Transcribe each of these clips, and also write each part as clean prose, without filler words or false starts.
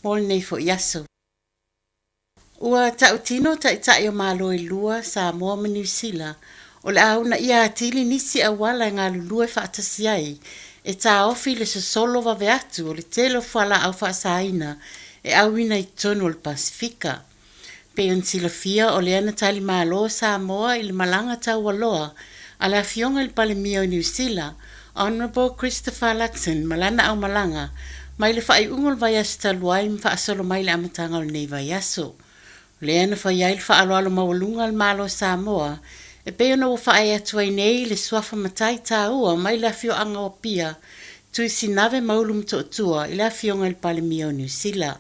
mo lenei foi aso. Ua tautino Taitai o Malo e lua, Samoa ma Niu Sila, o le a uunaia atili nisi auala e galulue faatasi ai e taofi le sosolo vave atu o le tele o fualaau faasaina e auina i totonu o le Pasefika. Pei ona silafia o lea na tali malo Samoa i le malaga taualoa a le Afioga i le Palemia o Niu Sila, Honourable Christopher Luxon ma lana aumalaga mai le faaiuga o le vaiaso talu ai ma faasolo mai le amataga o lenei vaiaso. O lea na fai ai le faaaloalo maualuga a le Malo o Samoa e pei ona ua faaee atu ai nei le suafa matai taua mai le afioaga o Apia, Tuisinave ma Ulumotootua i le Afioga i le Palemia o Niu Sila.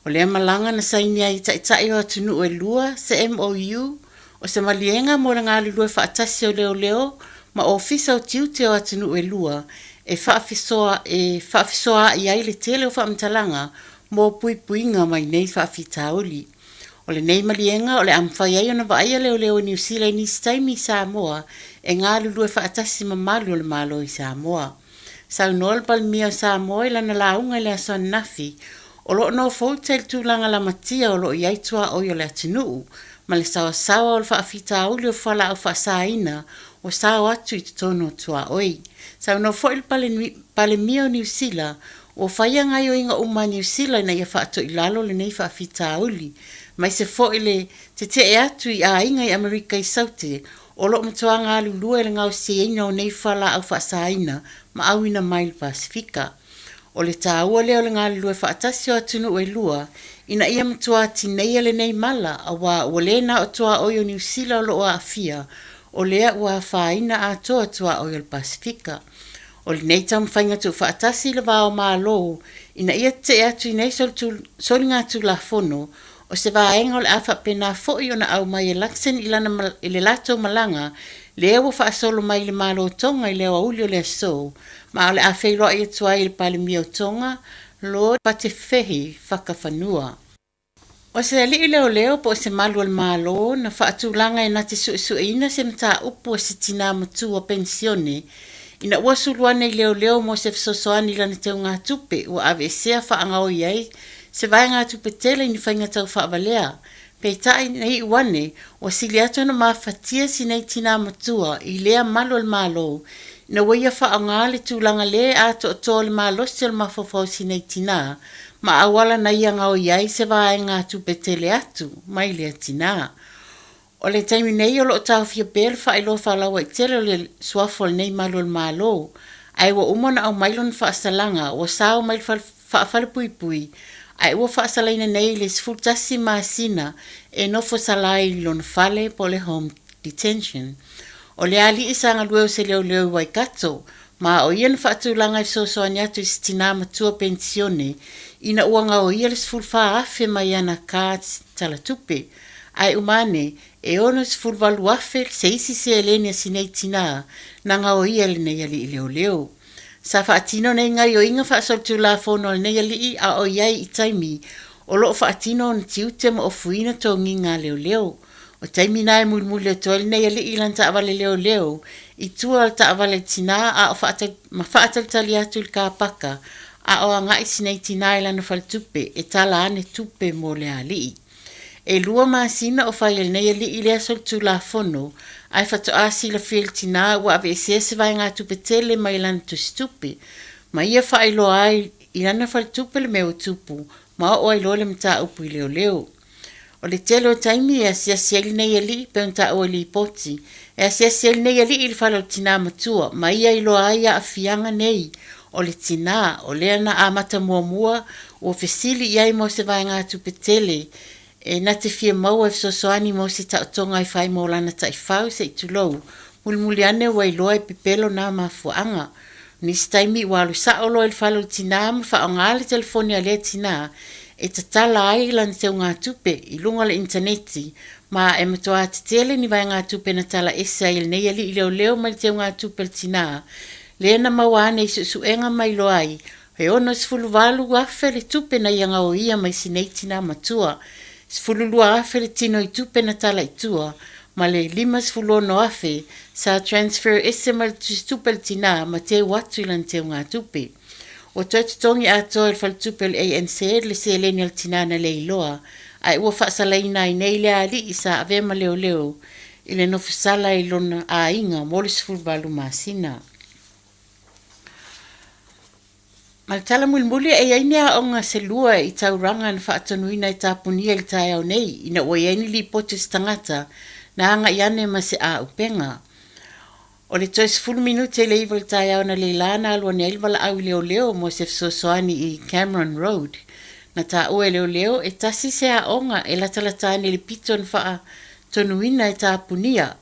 O lea malaga na saini ai e Taitai o atunuu e lua se MOU o se maliega mo le galulue faatasi o leoleo ma ofisa o tiute o atunuu e lua e faafesoaai ai le tele o faamatalaga mo puipuiga mai nei faafitauli. O lenei maliega o le a mafai ai ona vaaia leoleo o Niu Sila i nisi taimi i Samoa e galulue faatasi ma malu o le Malo i Samoa. Saunoa le Palemia o Samoa i lana lauga i le aso ananafi, o lo o nofouta i le tulaga lamatia o lo o i ai tuaoi o le atunuu ma le saoasaoa o le faafitauli o fualaau faasaina ua sao atu i totonu o tuaoi. Saunoa foi le Palemia o Niu Sila ua faia gaoioiga uma a Niu Sila ina ia faatoilalo lenei faafitauli, aemaise foi le tetee atu i aiga i Amerika i Saute o lo o matua galulue i le gaosiaina o nei fualaau faasaina ma auina mai i le Pasefika. O le taua lea o le galulue faatasi o atunuu e lua ina ia matua tineia lenei mala aua ua le na o tuaoi o Niu Sila o lo o aafia, o lea ua afaina atoa tuaoi o le Pasefika. O lenei taumafaiga tuufaatasi i le va o Malo ina ia tetee atu i nei soligatulafono, o se vaega o le a faapena foi ona aumai e Luxon i lana i le latou malaga lea ua faasolo mai i le Malo o Tonga i le aoauli o le aso, ma o le a feiloai atu ai i le Palemia o Tonga, Lord Patefehi Fakafanua. O se alii leoleo po o se malu o le Malo na faatulaga e na te suesueina se mataupu a se tinā matua penisione ina ua sulu ane i leoleo mo se fesoasoani i lana teugatupe ua aveesea faagaoi ai se vaegatupe tele i ni faiga tau faavalea. Peitai, na iu ane, ua sili atu ona mafatia si nei tinā matua i lea malu o le Malo ina ua ia faaaoga le tulaga lē atoatoa o le malosi o le mafaufau o si nei tinā ma auala na ia gaoi ai se vaegatupe tele atu mai lea tinā. O le taimi nei o lo o taofia pea le faailoa faalauaitele o le suafa o lenei malu o le Malo, ae ua uma ona aumai lona faasalaga ua sao mai le faafalepuipui ae ua faasalaina nei i le 11 masina e nofo sala ai i lona fale po o le home detention. O le alii sa galue o se leoleo i Waikato, ma o ia na faatulaga e fesoasoani atu i se tinā matua penisione ina ua gaoia le 14,000 mai ana cards talatupe. Ae uma ane, e 68,000 se isi seleni a si nei tinā na gaoia e lenei alii leoleo. Sa faatino nei gaioiga faasolitulafono a lenei alii a o i ai i taimi o lo o faatino ona tiute ma ofuina togiga a leoleo. O taimi na e mulimuli atu ai lenei alii i lana taavale leoleo i tua o le taavale a le tinā a o ma faatalitali atu i le kapaka a o agai si nei tinā i lana faletupe e tala ane tupe mo le alii. E lua masina o fai e lenei alii lea solitulafono ae faatoa silafia i le tinā ua aveesea se vaegatupe tele mai lana tusitupe ma ia faailoa ai i lana faletupe le mea ua tupu ma oo ai loa le mataupu i leoleo. O le tele o taimi e asiasi ai lenei alii pei ona taua i lipoti, e asiasi ai lenei alii i le fale o le tinā matua ma ia iloa ai aafiaga nei o le tinā, o lea na amata muamua ua fesili i ai mo se vaegatupe tele e na te fia maua e fesoasoani mo se taotoga e fai mo lana taifau se i tulou, mulimuli ane ua iloa e pepelo na mafuaaga. O nisi taimi ua alu sao loa i le fale o le tinā ma faaaoga le telefoni a lea tinā e tatala ai lana teugatupe i luga o le initaneti ma e matua tetele ni vaegatupe na tala ese ai e lenei alii leoleo mai le teugatupe a le tinā lea na maua ane i suesuega ma iloa ai he 68,000 le tupe na ia gaoia mai si nei tinā matua, 12,000 le tino i tupe na tala i tua, ma le 56,000 sa transfer ese mai le tusitupe a le tinā ma teu atu i lana teugatupe. Ua toe totogi atoa e le faletupe o le ANZ le seleni a le tinā na le iloa, ae ua faasalaina ai nei le alii sa avea ma leoleo i le nofosala i lona aiga mo le 18 masina. Ma le tala mulimuli e i ai ni aoga se lua i Tauranga na faatonuina e tapunia i le taeao nei ina ua i ai ni lipoti o se tagata na agai ane ma se auupega. O le toe 10 minute i le 9 o le taeao analeila na alu ane ai le valaau i leoleo mo se fesoasoani i Cameron Road. Na taua e leoleo e tasi se aoga e latalata ane i le pito na faatonuina e tapunia,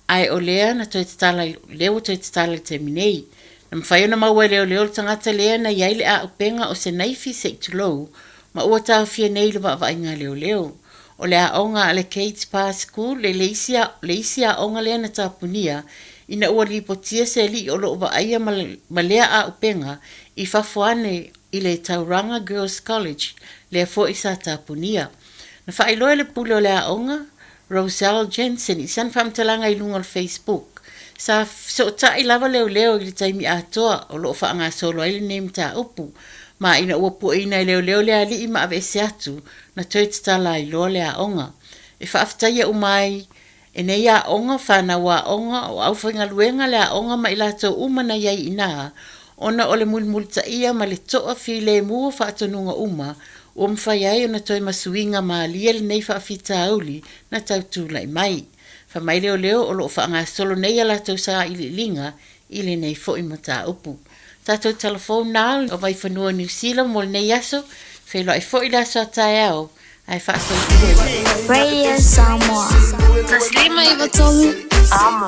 ae o lea na toe tatala lea ua toe tatala i le taimi nei. Na mafai ona maua e leoleo le tagata lea na i ai le auupega o se naifi se i tulou ma ua taofia nei i le vaavaaiga a leoleo. O le aoga a le Kate Parr School le isi, le isi aoga lea na tapunia ina ua lipotia se alii o lo o vaaia ma, ma lea auupega i fafo ane i le Tauranga Girls College lea foi sa tapunia. Na faailoa e le pule o le aoga, Roselle Jensen i sana faamatalaga i luga o le Facebook, sa fesootai lava leoleo i le taimi atoa o lo o faagasolo ai lenei mataupu, ma ina ua pueina e leoleo le alii ma aveese atu, na toe tatala ai loa le aoga. E faafetaia uma ai e nei aoga, fanau aoga, o aufaigaluega le aoga ma i latou uma na i ai i ina, ona o le mulimulitaia ma le toafilemu o faatonuga uma ua mafai ai ona toe masuiga malie lenei faafitauli na tau tulai mai. Fai mai leoleo o lo o faagasolo nei a latou sailiiliga i lenei foi mataupu. Tatou talafou na o Vaifanua Niu Sila mo lenei aso, feiloai foi le aso a taeao ae faasoifua. Radio Samoa. 153 Amo.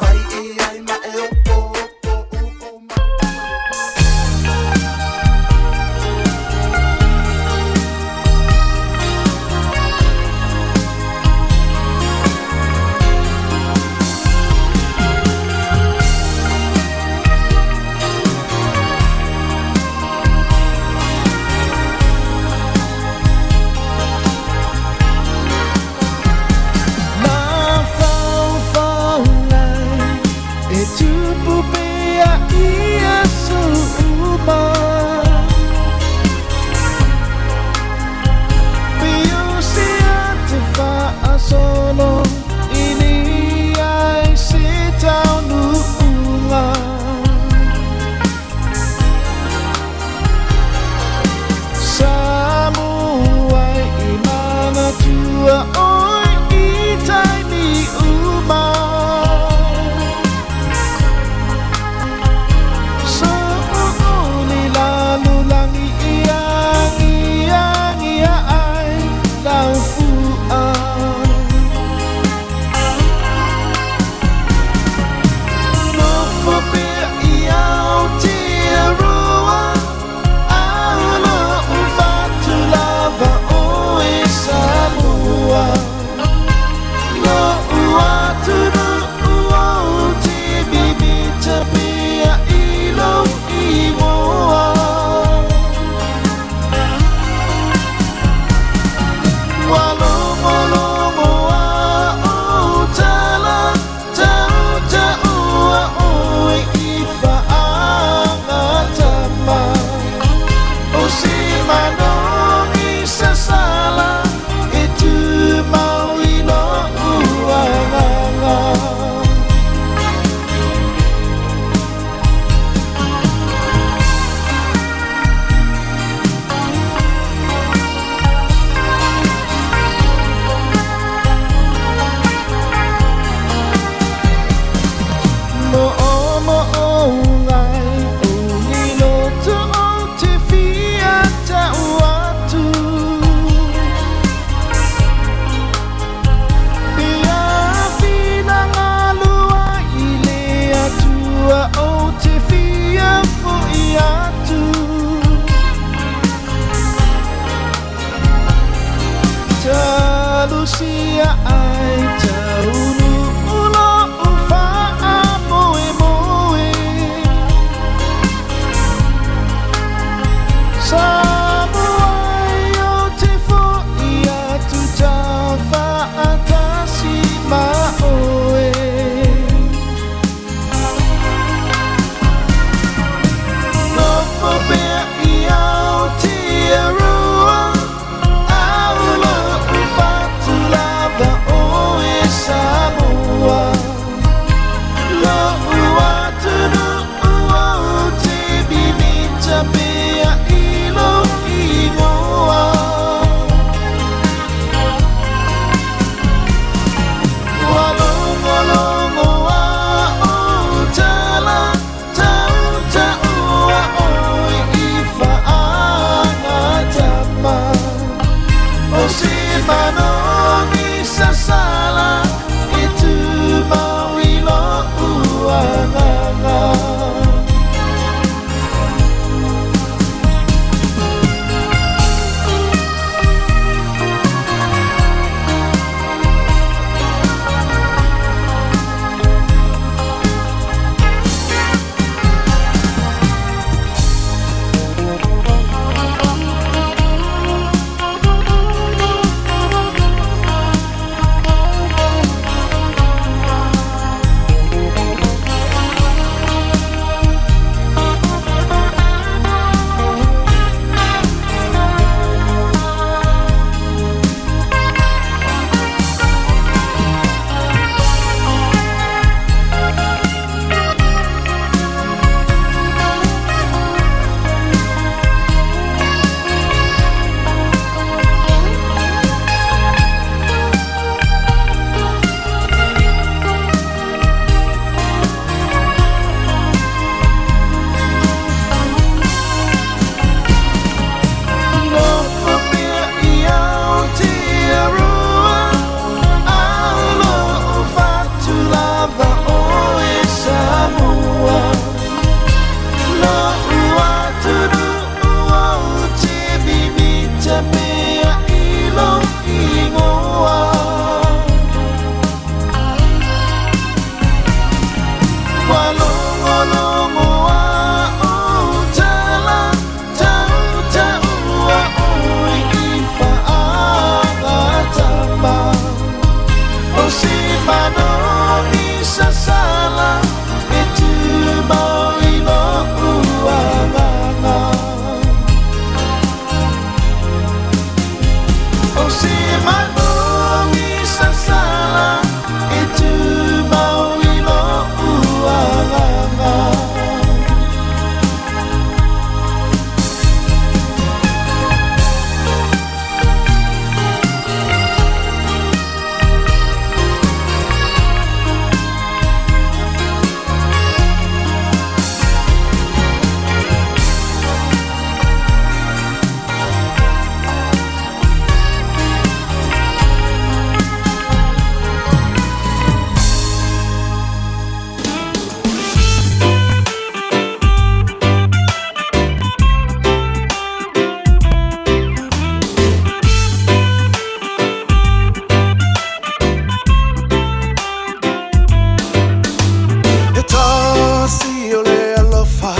E tasi o le alofa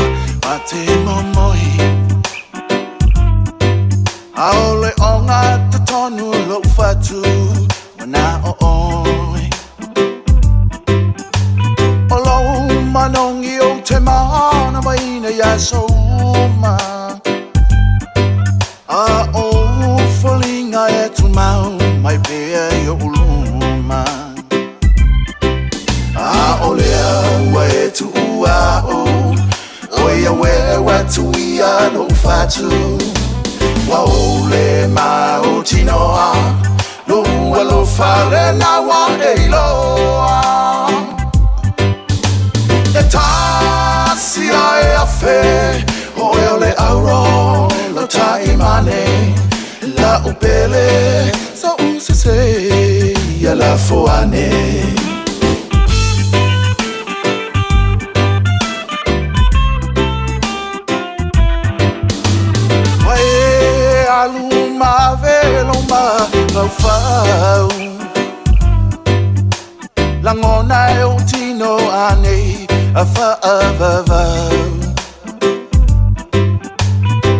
ma te momoi Aole o ngā tonu lou fatu Wana o oi O lou manongi o te mana waina ia souma A o folinga e tumau mai pea i o uluma A o lea ua e tuua o O ia we tuia no fatu Wa o le ma o tinoa Lo ua lo fale na wa e iloa E tasi ai afe O e o le auro Lo taimane La upele Sa usese Ia la foane Wa e alu ma velo ma faufau Langona e o tino anei a whaavavau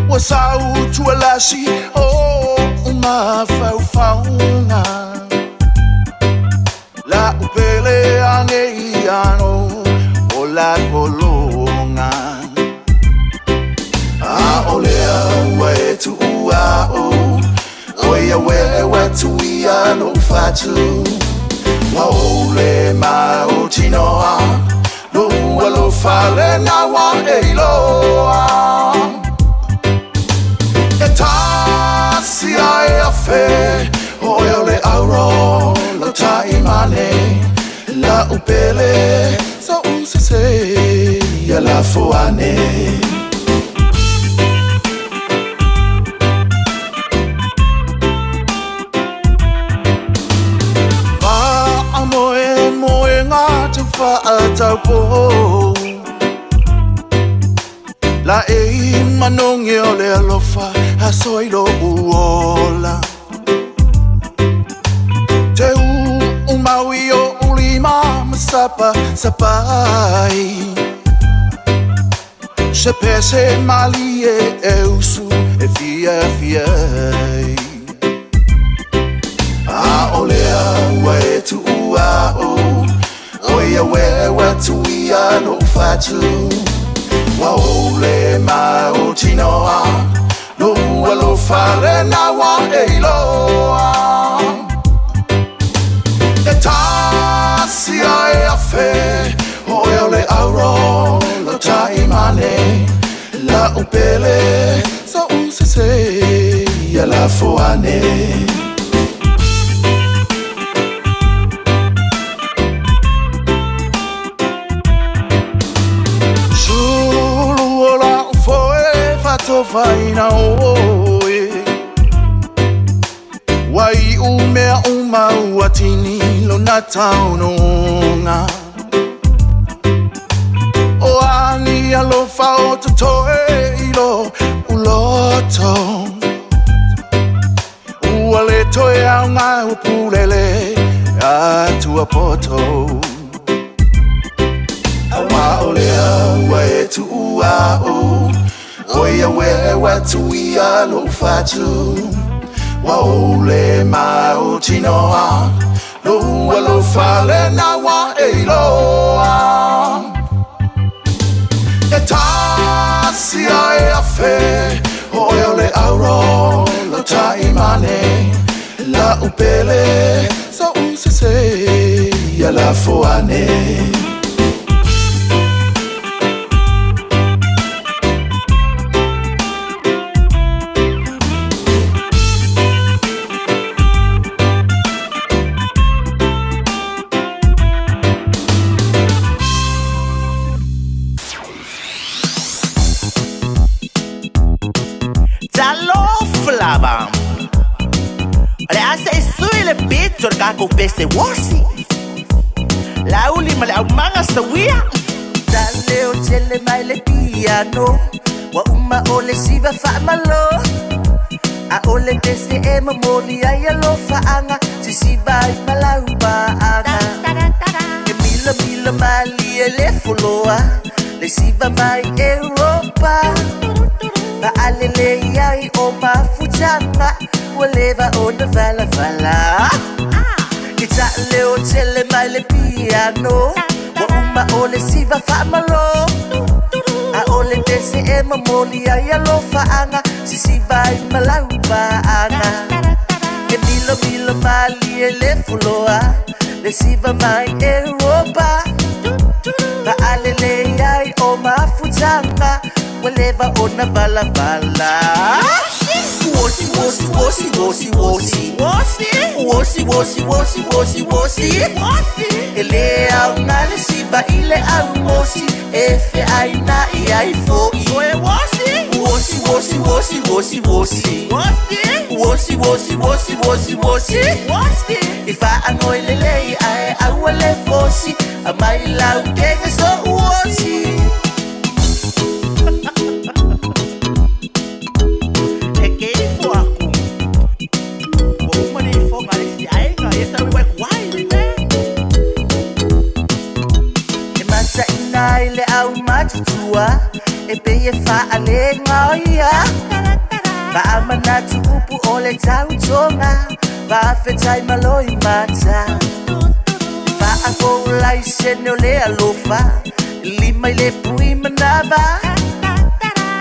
Ua sau tualasi o mafaufauga La upele anei ano o la kologa A o lea ua e tuua o O ia we tuia no fatu Ua o le ma o tinoa Lo ua lo fale na wa e iloa E tasi ai afe O e o le auro Lo taimane La upele Sa usese Ia la foane Faataupou La e manogi o le alofa aso i lo'u ola Te u'umau i o'u lima ma sapa sapai Se pese malie e usu e fiafia ai ʻAʻole au ua e tuʻua ʻo ʻOe ia ueu atu ia loʻu fatu Ua ou le mautinoa Loʻu alofa lena ua e iloa E tasi a e afe ʻOe o le auro lo taimane La'u pele soʻu sese ia lafo ane. Sulu o la'u foe faatofaina ʻoe Ua iʻu mea uma ua tini lona taonoga O a ni alofa o totoe i loʻu loto Ua lē toe aoga ua pulele atuapoto Ua ʻole au ua e tuʻua ʻo ʻOe ia ueu atu ia loʻu fatu Ua ou le mautinoa Loʻu alofa lena ua e iloa E tasi a e afe ʻOe o le auro lo taimane La'u pele soʻu sese ia lafo ane. Talofa lava. O le a se i sui le pito o le tatou pese uosi. Lauli ma le aumaga sauia. Taleo tele mai le piano Ua uma o le siva faamalo A o le pese e momoli ai alofaaga Sisiva ai ma laupaaga E milamila malie le foloa Le siva mai Europa Faalelei ai o mafutaga Ua leva ona valavala E taaleo tele mai le piano Ua uma o le siva faamalo A o le pese e momoli ai alofaaga Sisiva ai ma laupaaga E milamila malie le foloa Le siva mai Europa Faalelei ai o mafutaga Ua leva ona valavala Uosi uosi uosi uosi uosi Uosi uosi uosi uosi uosi E lē aoga le siva i le auosi E feainaʻi ai foʻi Uosi uosi uosi uosi uosi Uosi uosi uosi uosi uosi E faagoi lelei ae aua le fosi Aumai lau kege soʻu osi E ke ifo aku Ua uma le ifoga a le isi aiga Ia sa ui kuai le mea E mataʻina ai le aumatutua E pei e faalega ia Faamanatu upu o le tautoga Faafetai malo i mata Faafou laisene o le alofa Lima i le pui manava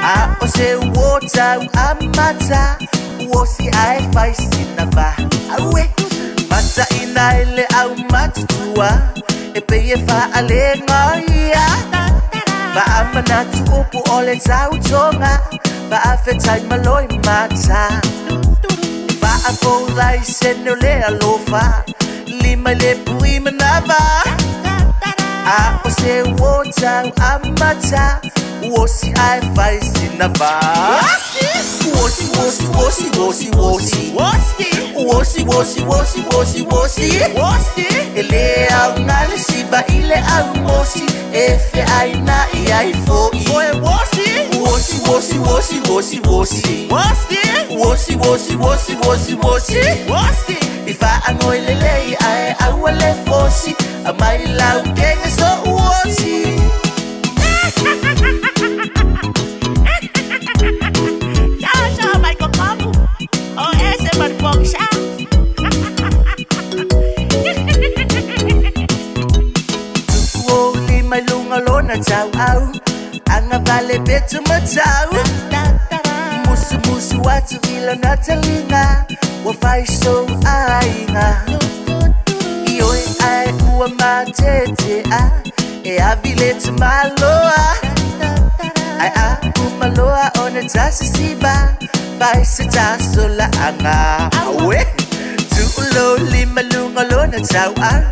A o se uo tau amata Uosi ae fai sina va Aue Mataʻina ai le aumatutua E pei e faalega ia Faamanatu upu o le tautoga Faafetai malo i mata Faafou laisene o le alofa Lima i le pui manava A o se uo tau amata Uosi ae fai sina va Uosi uosi uosi uosi uosi Uosi uosi uosi uosi uosi E lē aoga le siva siva i le aumosi e feainaʻi ai foʻi. Oe wosi wosi wosi wosi wosi wosi wosi wosi wosi wosi wosi wosi i faagoi lelei ae aua le fosi aumai lau kege soʻu osi. Tupu ou lima i luga o lona tauau, agavale petu matau. Musumusu atu i lona taliga, ua fai sou aiga. Ioe ae ua matetea, e avi le tamaloa. Ae a uma loa ona tasisiva, fai se tasolaaga. Aue! Tuu lou lima i luga o lona tauau,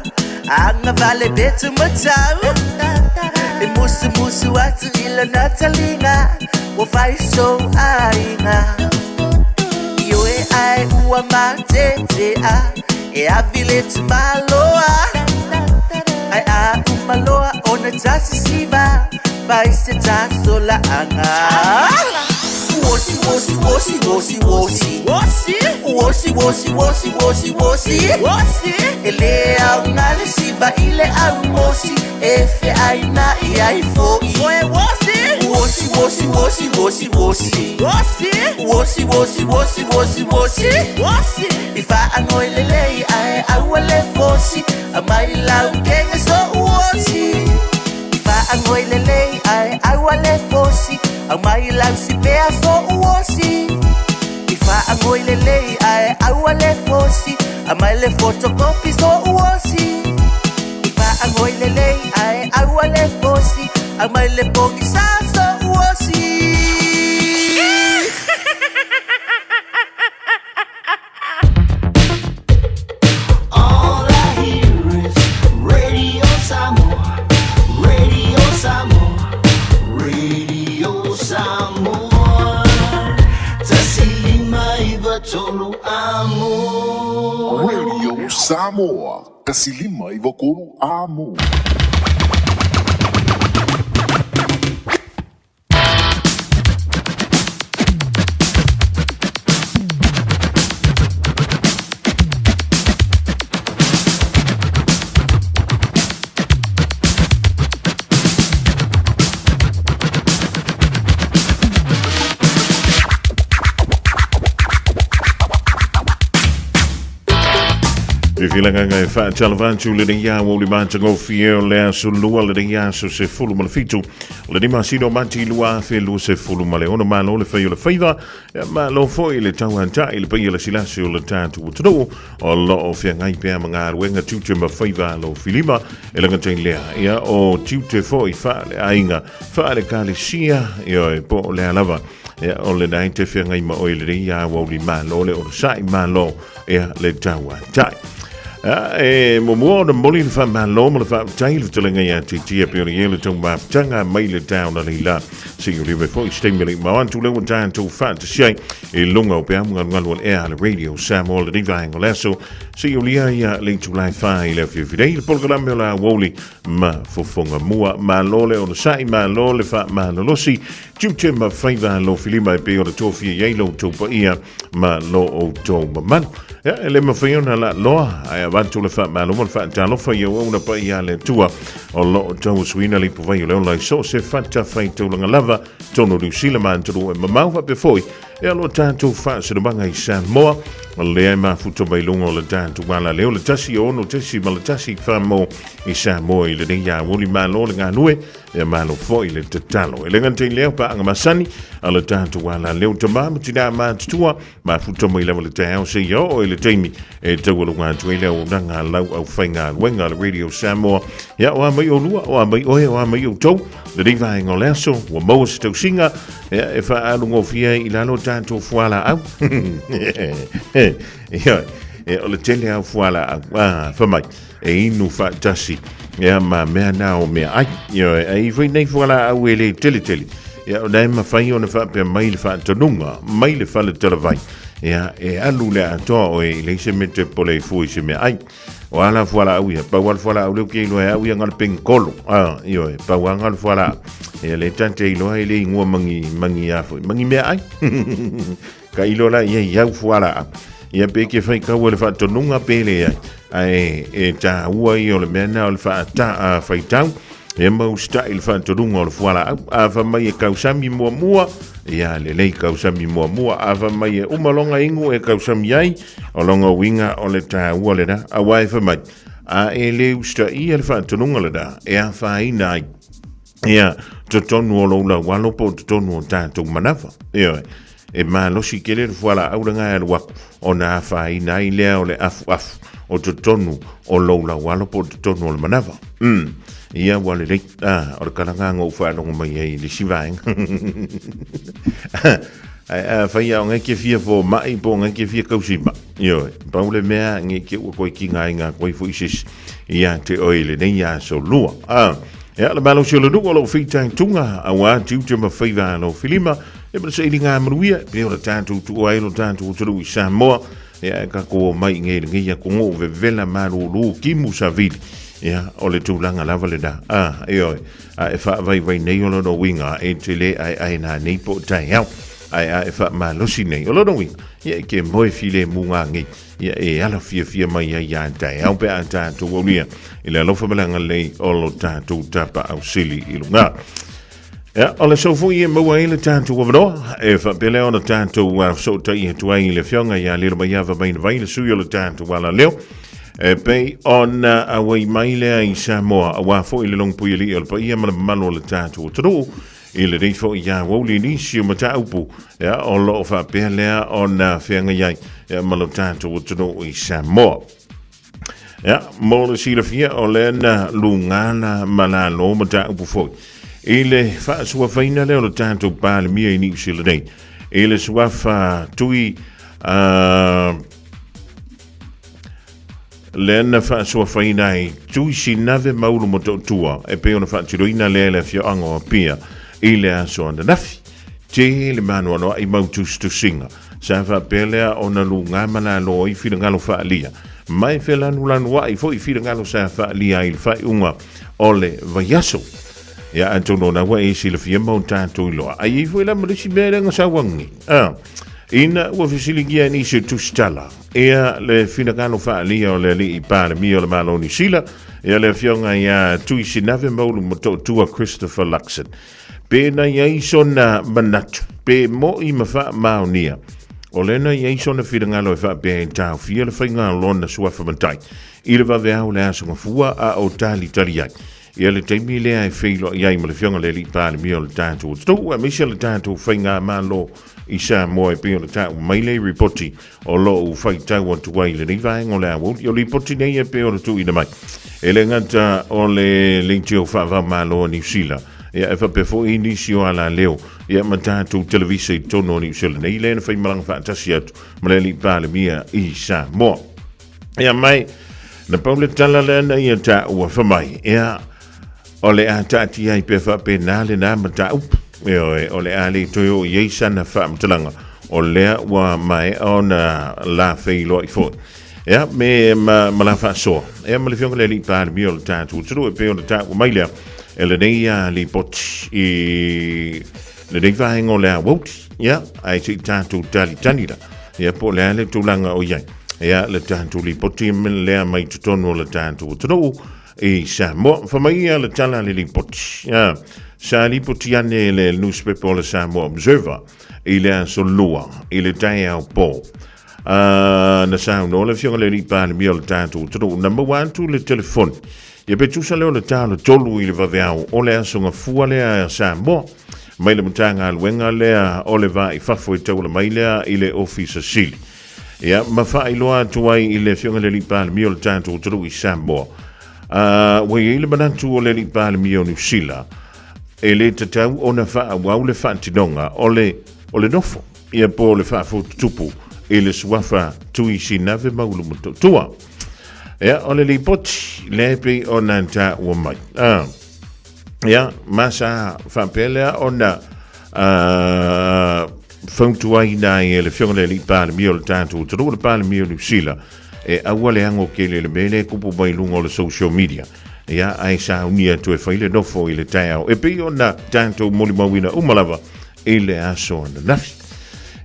agavale petu matau. E musumusu atu i lona taliga, ua fai sou aiga. Ioe ae ua matetea, e avi le tamaloa. Ae a uma loa ona tasisiva, fai se tasolaaga. Wosi wosi wosi wosi wosi wosi wosi wosi wosi wosi wosi e le aoga le siva i le aumosi e feainaʻi ai foʻi. Oe wosi wosi wosi wosi wosi wosi wosi wosi wosi wosi wosi wosi i faagoi lelei ae aua le fosi aumai lau kege soʻu osi. I faagoi lelei ae aua le fosi aumai lau sipea soʻu osi. I faagoi lelei ae aua le fosi aumai le fotokopi soʻu osi. I faagoi lelei ae aua le fosi aumai le pogisa soʻu osi. All I hear is Radio Samoa, Radio Samoa, Radio Samoa. 159 amo. Radio Samoa, 159 amo. Fiafia e faatalofa atu lenei ao le matagofie o le aso lua lenei aso 17 lenei masina o Mati 2026. Malo le fai o le faiva, malo foi le tauata'i le paia le silasi o le tatou atunuu o loo feagai pea ma galuega tiute ma faiva alofilima e lagatai lea ia o tiute foi faaleaiga faaleekalesia ia e po o lea lava ia o lena e te feagai ma oe lenei aoauli. Malo le onosa'i, malo ia le tauata'i. E muamua ona momoli le faamalo ma le faafetai i le fetalaiga ia Titia pe o le ia le tau mafutaga mai le taona leila seia uliva foi se taimi e le i mao atu lea ua tatou faatasi ai i luga o peau galugalu o le ea a le Radio Samoa lenei vaega o le aso seia ulia ia le itula e 4 i le afiafi nei le polokalame o le aoauli ma fofoga mua. Malo le onosai, malo le faamalolosi, tiute ma faiva alofilima e pei ona tofia i ai lo outou paia ma lo outou mamalu. Ia, e le mafai ona laaloa, ae avatu le faamalo ma le faatalofa i auauna paia a le Atua o lo o tauasuina le ipuvai o le ola i so o se fatafaitaulaga lava, totonu o Niu Sila ma atunuu e mamao faapea foi ia lo tatou faasinomaga i Samoa, lea e mafuta mai luga o le tatou alaleo le 106.1 famo i Samoa i lenei aoauli. Malo le galue, Ia malo foi le tatalo. E le gata i lea paaga masani a le tatou alaleo tamā ma tinā matutua, mafuta mai lava le taeao seia oo i le taimi e taualuga atu ai le auaunaga a lau aufaigaluega a le Radio Samoa. Ia, o a mai olua, o a mai oe, o a mai outou, lenei vaega o le aso, ua maua se tausiga, ia, e faaalugofie ai i lalo tatou fualaau. Ia, o le tele lava o fualaau, ah, fai mai, e inu faatasi ia ma mea na o mea ai. Ioe, ai foi nei fualaau e le tele tele. Ia, o na e mafai ona faapea mai le faatonuga, mai le fale talavai. Ia, e alu le atoa oe i leai se mea e te pole ai fua i se mea ai. O a la fualaau ia, pau a le fualaau lea ou te iloa e au ia na o le penikolo. A, ioe, pau a na o le fualaau. Ia lea ta te iloa e le igoa ma ni, ma ni a foi, ma ni meaai. Ka iloa la ia i au fualaau. Ia pe ke faitau e le faatonuga pe leai. Ae e taua ia o le mea lena o le faata, a, faitau. E ma usitai le faatonuga o le fualaau. A fai mai e tausami muamua, ia lelei tausami muamua. A fai mai e uma lona inu e tausami ai, o lona uiga o le taua lena. Aua e fai mai, a e le usitaia le faatonuga lena, e afaina ai ia totonu o lou laualo po o totonu o tatou manava. Ioe. E malosi tele le fualaau lena e alu atu, ona afaina ai lea o le afuafu o totonu o lou laualo po o totonu o le manava. Ia ua lelei. Ah, o le tala lena na ou faalogo mai ai i le isi vaega. Ae afai lava o ngai ke fia fomai po o ngai ke fia tausi mai, ioe, pau le mea nei te ua toe tigaina atu ai foi se isi ia te oe i lenei aso lua. Ah, ia, le malosi o le nuu o lou fitaituga, auā tiute ma faiva a lou filima, e ma le sailiga manuia, e pei ona tatou tuua ai lo tatou atunuu i Samoa, ia e tatou omai i nei lenei atunuu vevela malūlū timu savili, ia, o le tulaga lava lena, ah, ioe, a e faavaivai nei o lona uiga e te lē aeae nanei po o taeao, ae a e faamalosi nei, o lona uiga, ia e ke moe filemu nanei, ia e ala fiafia mai ai iā taeao pe a tatou aulia i le alofa ma le agalelei o lo tatou Tapaau Sili i luga. Ia, o le aso foi e maua ai le tatou avanoa, e faapea lea ona tatou fesootai atu ai i le Afioga ia Lilomaiava Mainavai, le sui o le tatou alaleo, e pei ona auai mai lea i Samoa, aua foi le logopui alii o le paia ma le mamalu o le tatou atunuu, i lenei foi aoauli i nisi o mataupu, ia, o lo o faapea lea ona feagai ai, ia, ma lo tatou atunuu i Samoa. Ia, mo le silafia, o lea na lugala ma lalo mataupu foi i le faasuafaina lea o le tatou Palemia i Niu Sila nei, i le suafa Tui lea na faasuafaina ai Tui Sinave ma Ulumotootua e pei ona faatiloina lea i le afioaga o Apia i le aso ananafi. Tele maanoanoa'i mau tusitusiga sa faapea lea ona lugā ma lalo ai finagalo faaalia, ma e felanulanua'i foi finagalo sa faaalia ai i le faaiuga o le vaiaso. Ia, atonu o la ua e silafia ma o tatou iloa, a i ai foi la ma le isi mea lea na sauagi nei. A, ina ua fesiligia e nisi o tusitala, ia le finagalo faaalia o le Alii Palemia o le Malo o Niu Sila, ia le Afioga ia Tui Sinave Maulu Motootua Christopher Luxon, Pe na i ai sona manatu, pe moʻi ma faamaonia, o lea na i ai sona finagalo e faapea e taofia le faiga lona suafa matai i le vaveao o le aso gafua a o talitali ai. Ia le taimi lea e feiloai ai ma le Afioga i le Alii Palemia o le tatou atunuu aemaise le tatou faigamalo i Samoa e pei ona taua mai le ripoti o lo o faitau atu ai i lenei vaega o le aoauli. O lipoti nei e pei ona tuuina mai e le gata o le leitio faava-o-Malo a Niu Sila, ia e faapea foi nisi o alaleo ia ma tatou televisa i totonu o Niu Sila nei, lea na faimalaga faatasi atu ma le Alii Palemia i Samoa. Ia mai, na pau le tala lea na ia taua fai mai, ia, o le a taatia ai pea faapena lena mataupu. Ioe, o le a le toe oo i ai sana faamatalaga, o lea ua maea ona la feiloai foi. Ia, me ma, ma la faasoa. Ia, ma le Afioga i le Alii Palemia o le tatou atunuu, e pei ona taua mai lea, e lenei a lipoti i lenei vaega o le aoauli. Ia, ae se i tatou talitali la. Ia, po o le a le tulaga o i ai. Ia, le tatou lipoti lea mai totonu o le tatou atunuu, i Samoa. Fai mai ia le tala a le lipoti. Ia, sa lipoti ane le newspaper o le Samoa Observer i le aso Lua i le taeao po. Na saunoa le Afioga i le Alii Palemia o le tatou atunuu, na maua atu le telefoni. Ia pe tusa lea o le ta o le 3 i le vaveao o le aso gafua lea a Samoa mai le Matagaluega lea o le Va i Fafo e tauala mai lea i le Ofisa Sili. Ia, ma faailoa atu ai i le Afioga i le Alii Palemia o le tatou atunuu i Samoa. Ua i ai le manatu o le Alii Palemia o Niu Sila, e le tatau ona faaauau le faatinoga o le, o le nofo, ia po o le faafotutupu i le suafa Tui Sinave ma Ulumotootua. Ia, o le lipoti lea e pei ona taua mai. Ia, ma sa faapea lea ona fautuaina ai e le Afioga i le Alii Palemia o le tatou atunuu, le Palemia o Niu Sila, E aua le ago tele i le mea lea e tupu mai i luga o le social media. Ia, ae sauni atu e fai le nofo i le taeao e pei ona tatou molimauina uma lava i le aso ananafi.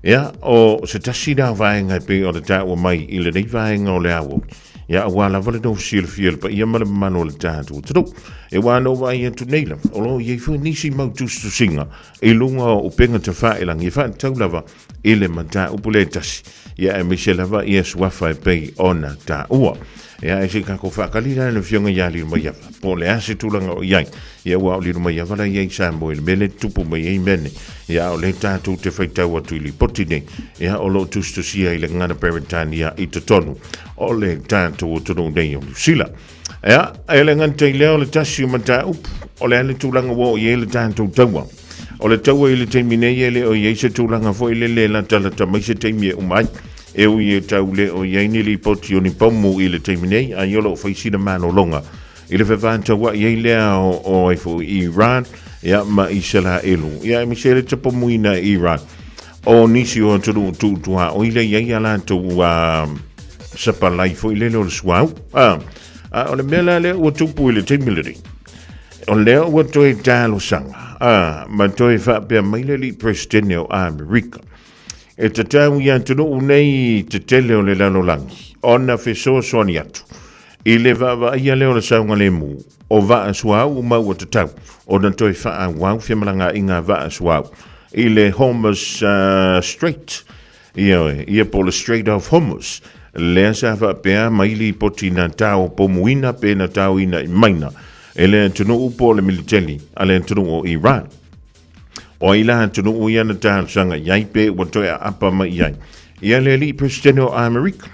Ia, o se tasi lena vaega e pei ona taua mai i lenei vaega o le aoauli. Ia, aua lava le nofo silafia i le paia ma le mamalu o le tatou atunuu. E ua na ou vaai atu nei lava, o lo o i ai foi nisi mau tusitusiga i luga o upega tafailagi e faatatau lava i le mataupu lea e tasi, ia aemaise lava ia suafa e pei ona taua. Ia ae se i tatou faatali la i le afioga ia Lilomaiava, po o le a se tulaga o i ai. Ia aua o Lilomaiava la e i ai i Samoa i le mea lea e tutupu mai ai mea nei. Ia a o lea tatou te faitau atu i lipoti nei, ia o lo o tusitusia i le gagana Peretania i totonu o le tatou atunuu nei o Niu Sila. Ia, e le gata i lea o le tasi o mataupu, o le a le tulaga ua oo i ai le tatou taua. O le taua i le taimi nei e le o i ai se tulaga foi lele e latalata mai se taimi e uma ai. E ui e tau le o i ai ni lipoti o ni pomu i le taimi nei, ai o lo o fai sina malologa i le fevataua'i ai lea o, o ai foi Iran ia, ma Isaraelu. Ia, aemaise le tapomuina e Iran o nisi o atunuu tuutuaoi lea i ai a latou sapalai foi lele o le suauu. Ah, a o le mea la lea ua tupu i le taimi lenei, o lea ua toe talosaga a ma toe faapea mai le alii Peresetene o Amerika e tatau i atunuu nei tetele o le lalolagi ona fesoasoani atu i le vaavaaia lea o le saogalemu o vaa suauu ma ua tatau ona toe faaauau femalagaaiga a vaa suauu i le Hormuz Strait. Ioe, ia po o le Strait of Hormuz, lea sa faapea mai lipoti na tao pomuina pe na taoina i maina e le atunuu po o le militeli a le atunuu o Iran. O ai la atunuu ia na talosaga i ai pe ua toe aapa mai i ai? Ia le alii Peresetene o Amerika.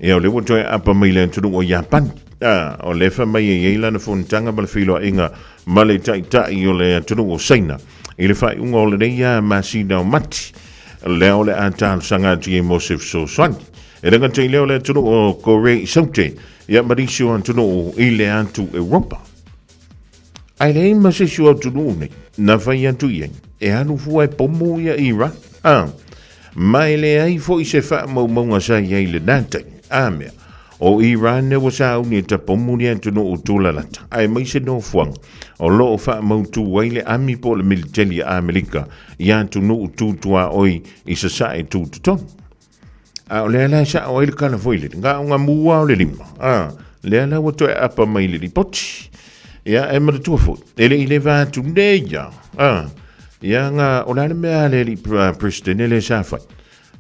Ia o lea ua toe aapa mai le atunuu o Iapani. A, o lea fai mai e i ai lana fonotaga ma le feiloaiga ma le taitai o le atunuu o Saina i le faaiuga o lenei a masina o Mati. Lea o le a talosaga atu i ai mo se fesoasoani. E le gata i lea o le atunuu o Korea i Saute, ia ma nisi o atunuu i le atu Europa. Ae leai ma se isi o atunuu nei na fai atu i ai e alu fua e pomu ia Iran. A, ma e leai foi se faamaumauga sa i ai i lena taimi. A mea, o Iran ua sauni e tapomu le atunuu tulalata, aemaise nofoaga o lo o faamautu ai le ami po o le militeli a Amerika i atunuu tutuaoi i sasae tutotonu. A o lea la e sao ai le tala foi lele, na o ga mua o le lima, a, lea la ua toe aapa mai le lipoti. Ia, e manatua foi, e le i leva atu nei ia, a, ia nga, o le a le mea a le alii President lea sa fai.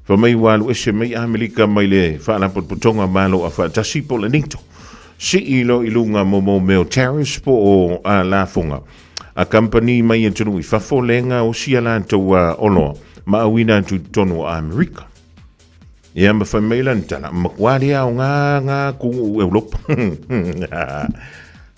Fai mai ua alu ese mai Amerika mai le Faalapotopotoga Malo Afaatasi po o le NATO. Sii loa i luga mo mo mea o tariffs po o a, lafoga a kamupani mai atunuu i fafo lea gaosia latou a oloa ma auina atu i totonu o Amerika. Ia ma fai mai lana tala, matua le aoga ngā kugu Europa.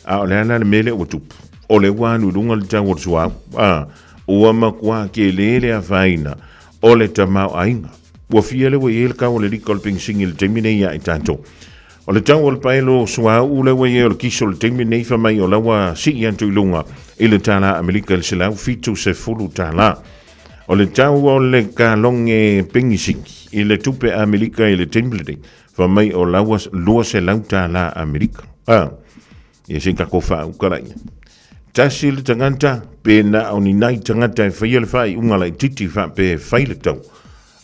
A o le a la le mea lea ua tupu? O le ua alu i luga le tau o le suauu. A, ua matua tele le afaina o le tamaoaiga. Ua fia le ua i ai le tau o le lita o le penisini i le taimi nei ia i tatou. O le tau o le paelo suauu le ua i ai o le kiso i le taimi nei fai mai o la ua sii atu i luga i le tālā Amerika i le $170. O le tau o le kaloge penisini i le tupe Amerika i le taimi lenei fai mai o la ua $200 Amerika. A, ia se i tatou faauka laia. Tasi le tagata pe na o ni nai tagata e faia le faaiuga laitiiti faapea e fai le tau,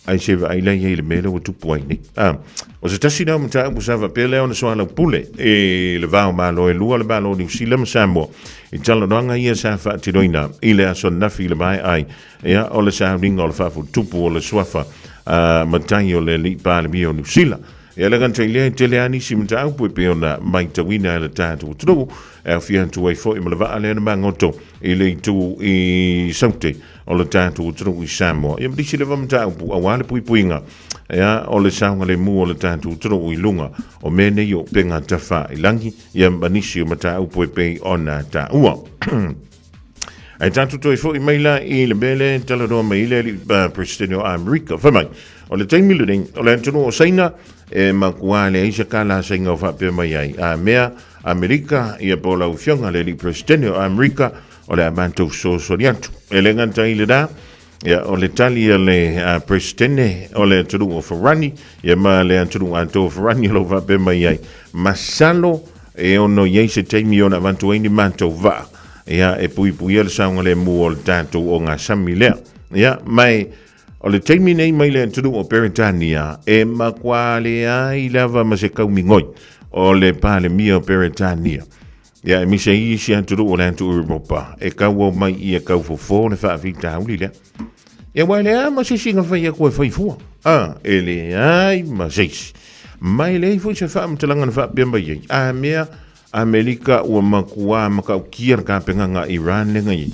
ae se vaai la i ai i le mea lea ua tupu ai nei. A, o se tasi lea o mataupu sa faapea lea ona soalaupule i le va o Malo e lua, le Malo o Niu Sila ma Samoa, i talanoaga ia sa faatinoina i le aso ananafi i le maea ai, ia, o le sauniga o le faafutupu o le suafa a matai o le Alii Palemia o Niu Sila. E le gata i lea, e tele lava nisi mataupu e pei ona matauina e le tatou atunuu, e aofia atu ai foi ma le vaa lea na magoto i le itu i Saute o le tatou atunuu i Samoa. Ia ma nisi lava mataupu aua le puipuiga ia, o le saogalemu o le tatou atunuu i luga o mea nei o upega tafailangi, ia ma nisi o mataupu e pei ona taua. Ae tatou toe foi mai la i le mea lea e talanoa mai ai le alii President o Amerika. Fai mai, o le taimi lenei, o le atunuu o Saina, e matua leai se kala a Saina o faapea mai ai. A mea, Amerika, ia po o lau afioga le alii President o Amerika, o le a matou fesoasoani atu. E le gata i lena, Ia, o le tali a le Peresetene o le atunuu o Farani, ia ma le atunuu atoa o Farani o lo o faapea mai ai, masalo e ono i ai se taimi e ono avatu ai ni matou vaa, ia, e puipuia le saogalemu o le tatou ogasami lea. Ia, ma e, o le taimi nei mai le atunuu o Peretania, e makuā leai lava ma se kaumigoi o le Palemia o Peretania. Ia, e misa i isi atunuu o le atu Europa, e kauau mai ia kaufofo le faafitauli lea. Ia, aua e leai ma se isi na fai atu e fai fua. A, e leai ma se isi. Ma e leai foi se faamatalaga na faapea mai ai, a mea Amelika ua makuā matautia le tapenaga a Iran lea na i ai.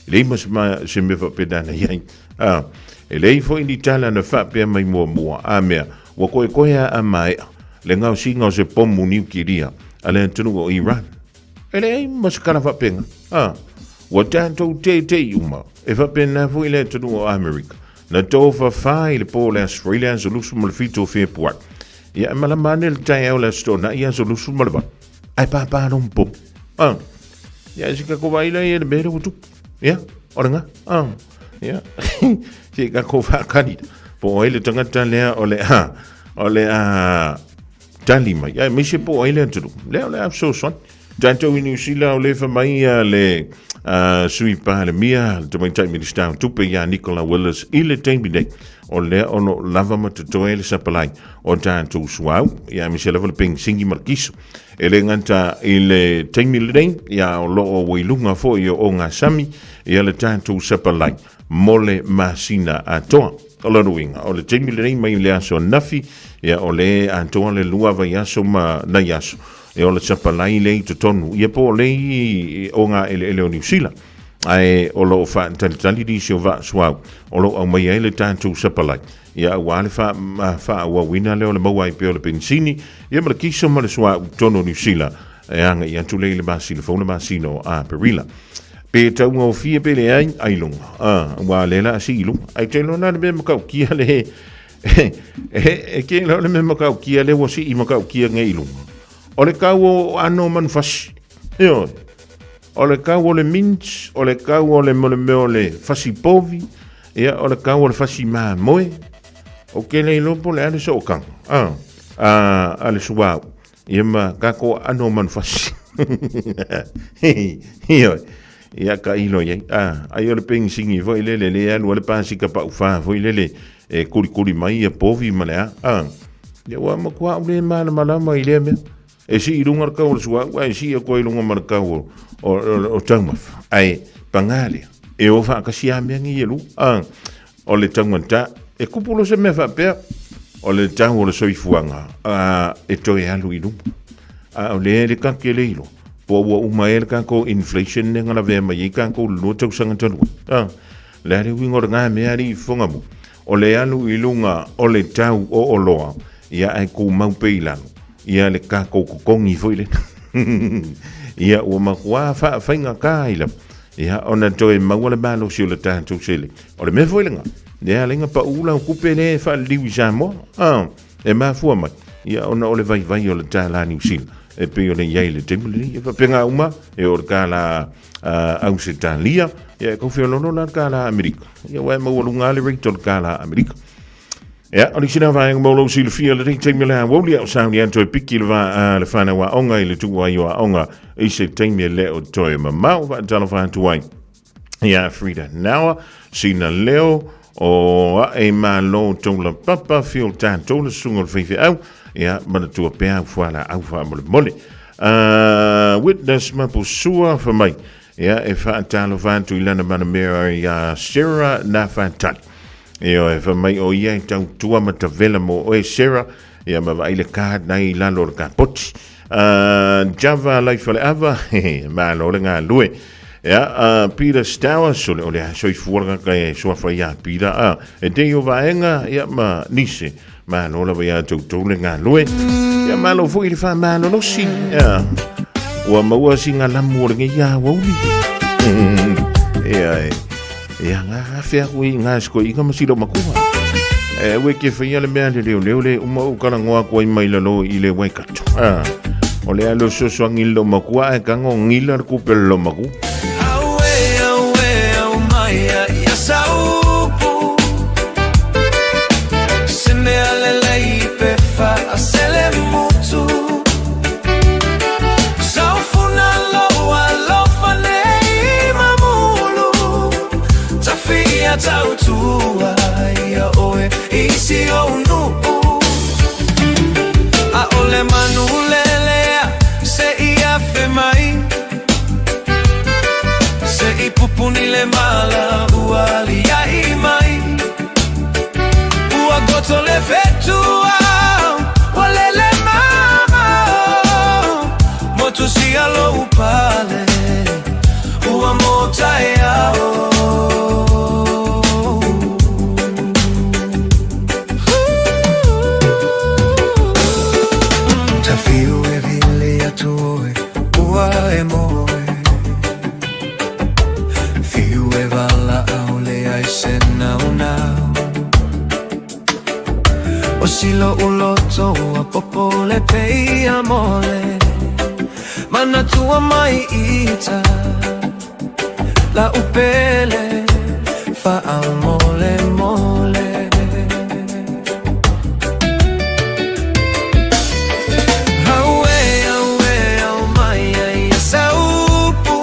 E leai ma se, ma, se mea faapena na i ai. A, e leai foi ni tala na faapea mai muamua, a mea, ua koekoe a a maea le gaosiga o se pomu niukilia a le atunuu o Iran. E leai ma se tala faapena. A, ua tatou teitei uma, e faapena foi le atunuu o Amerika. Na tofafā i le po o le Aso Faraile aso 27 o Fepuari. Ia, e malama ane le taeao le Aso Toonai aso 28. Ae pāpā loa ma pomu. Ah. Ia, se kako vai lea ia le mea lea ua tupu. Ia, o le ngā. Ah. Ia, se kako whakari. Po o ai le tangata lea o le a, o le a tali mai. Ai, aemaise po o ai le atunuu. Lea o le a fesoasoani. Tatou i Niu Sila o le fa mai a le Sui Palemia, le Tamaitai Minisita o Tupe ia Nicola Willis i le taimi nei. O lea o lo o lava ma totoe le sapalai o tatou suauu, ia aemaise lava le penisini ma le kiso. E le gata i le taimi lenei, ia o lo o ua i luga foi o ogasami ia le tatou sapalai mo le masina atoa. O lona uiga, o le taimi lenei mai le aso ananafi, ia o le atoa le lua vaiaso ma nai aso E o le sapalai lea i totonu, ia po o le i o ngā eleele o Niu Sila. Ae o lo o faatalitali nisi o vaa suau o lo o aumaia ai le tatou sapalai, ia aua le faaauauina lea o le maua ai pea o le penisini, ia ma le kiso ma le suauu i totonu o Niu Sila e agai atu lea i le masina fou le masina o Aperila. Pe taugofie pe leai, ailoga, aua lea la a sii i luga. Ae te iloa la le mea matautia le E ke iloa le mea matautia lea ua sii matautia nei i luga. O le kau o ano manufasi. Ioe. O le kau o le mince, o le kau o le mo le mea o le fasi povi, ia o le kau o le fasi mamoe. O ke le iloa po o le a le sootaga, a, a, a le suauu. Ia ma kako ano manufasi. Ioe. Ia ka ilo iai. A, ai o le penisini foi lele le alu a le pasika paufā foi lele e kulikuli mai ia povi ma le a. A, ia ua matua au le malamalama i lea mea. E sii i luga le kau o le suauu ae sii atu ai i luga ma le kau o, o, o, o taumafa. Ae pagā lea, e o faatasi lava mea nei e lua. A, o le taugata, e kupu loa se mea faapea, o le tau o le soifuaga, a, e toe alu i luma. A o lea le kake le iloa, po ua uma ea le kakou inflation lea na lavea mai ai kakou i le 2 tausaga talu ai. A, le a le uiga o lena mea alii fofoga mo, o le alu i luga o le tau o oloa, ia ae tumau pea i lalo, ia le kakou totogi foi lea. Ia ua matua faafaigata ai lava, ia ona toe maua le malosi o le tatou seleni. O le mea foi lena, lea ala ai ona pau lau tupe lea e faaliliu i Samoa, a, e mafua mai, ia ona o le vaivai o le tālā Niu Sila, e pei ona i ai i le taimi lenei. E faapena uma, e o le kālā Ausetalia, ia e tau feoloolo la le kālā Amerika. Ia aua e maualuga lava le rate o le kālā Amerika. Ia, o le isi lea vaega mo lou silafia lenei taimi o le aoauli, a o sauni atu e piki le, va, le whanau aoga i le tuu ai o aoga i se taimi e le o toe mamao faatalofa atu ai. Ia Frida Nawa, Sina Leo, o ae malo taula papa, fio tātou le susuga o le faifeau, ia manatua pea au fuala au faamolemole. Witness Mapusua whamai, ia e faatalofa atu i lana manamea ia Sarah Nafatali. Ia e whamai o ia e tautua ma tavela mo oe Sarah, ia ma vaai le card nei i lalo o le kapoti. Java Life Faleava, malo le galue. Ia, Peter Stowers, o le, o le soifua le kaka e suafa ia Peter, a, e te o vaenga, ia, ma nise, malo lava ia toutou le galue. Ia, malo foi le whamalolosi, ia, ua maua singa lamu o le ngei a wauli. Ia, e, Ia, ngā awhea koe i ngā siko i ngā masilo makua. E ue ke whaia le mea le leo leo le uma o kala ngoa koe mai lalo i le Waikato. Ah, o le alo soso angi lo makua e kango ngila le kupe lo makua. Aue, aue, au mai ia sau. Mutu Saufuna loa lofa nei mamulu Tafia tautua ia oe i si ou nuu ʻAʻole manu lelea se i afe mai Se i pupuni le mala ua aliaʻi mai Ua goto le fetu ua lele mamao Motu sia lou pale ua mo taeao. Tafiu e vili atu oe ua e moe Fiu e valaau leai se naunau O si loʻu loto ua popole peia mole Manatua mai ita La'u pele faamolemole. Auē, auē, au mai ai ia saupu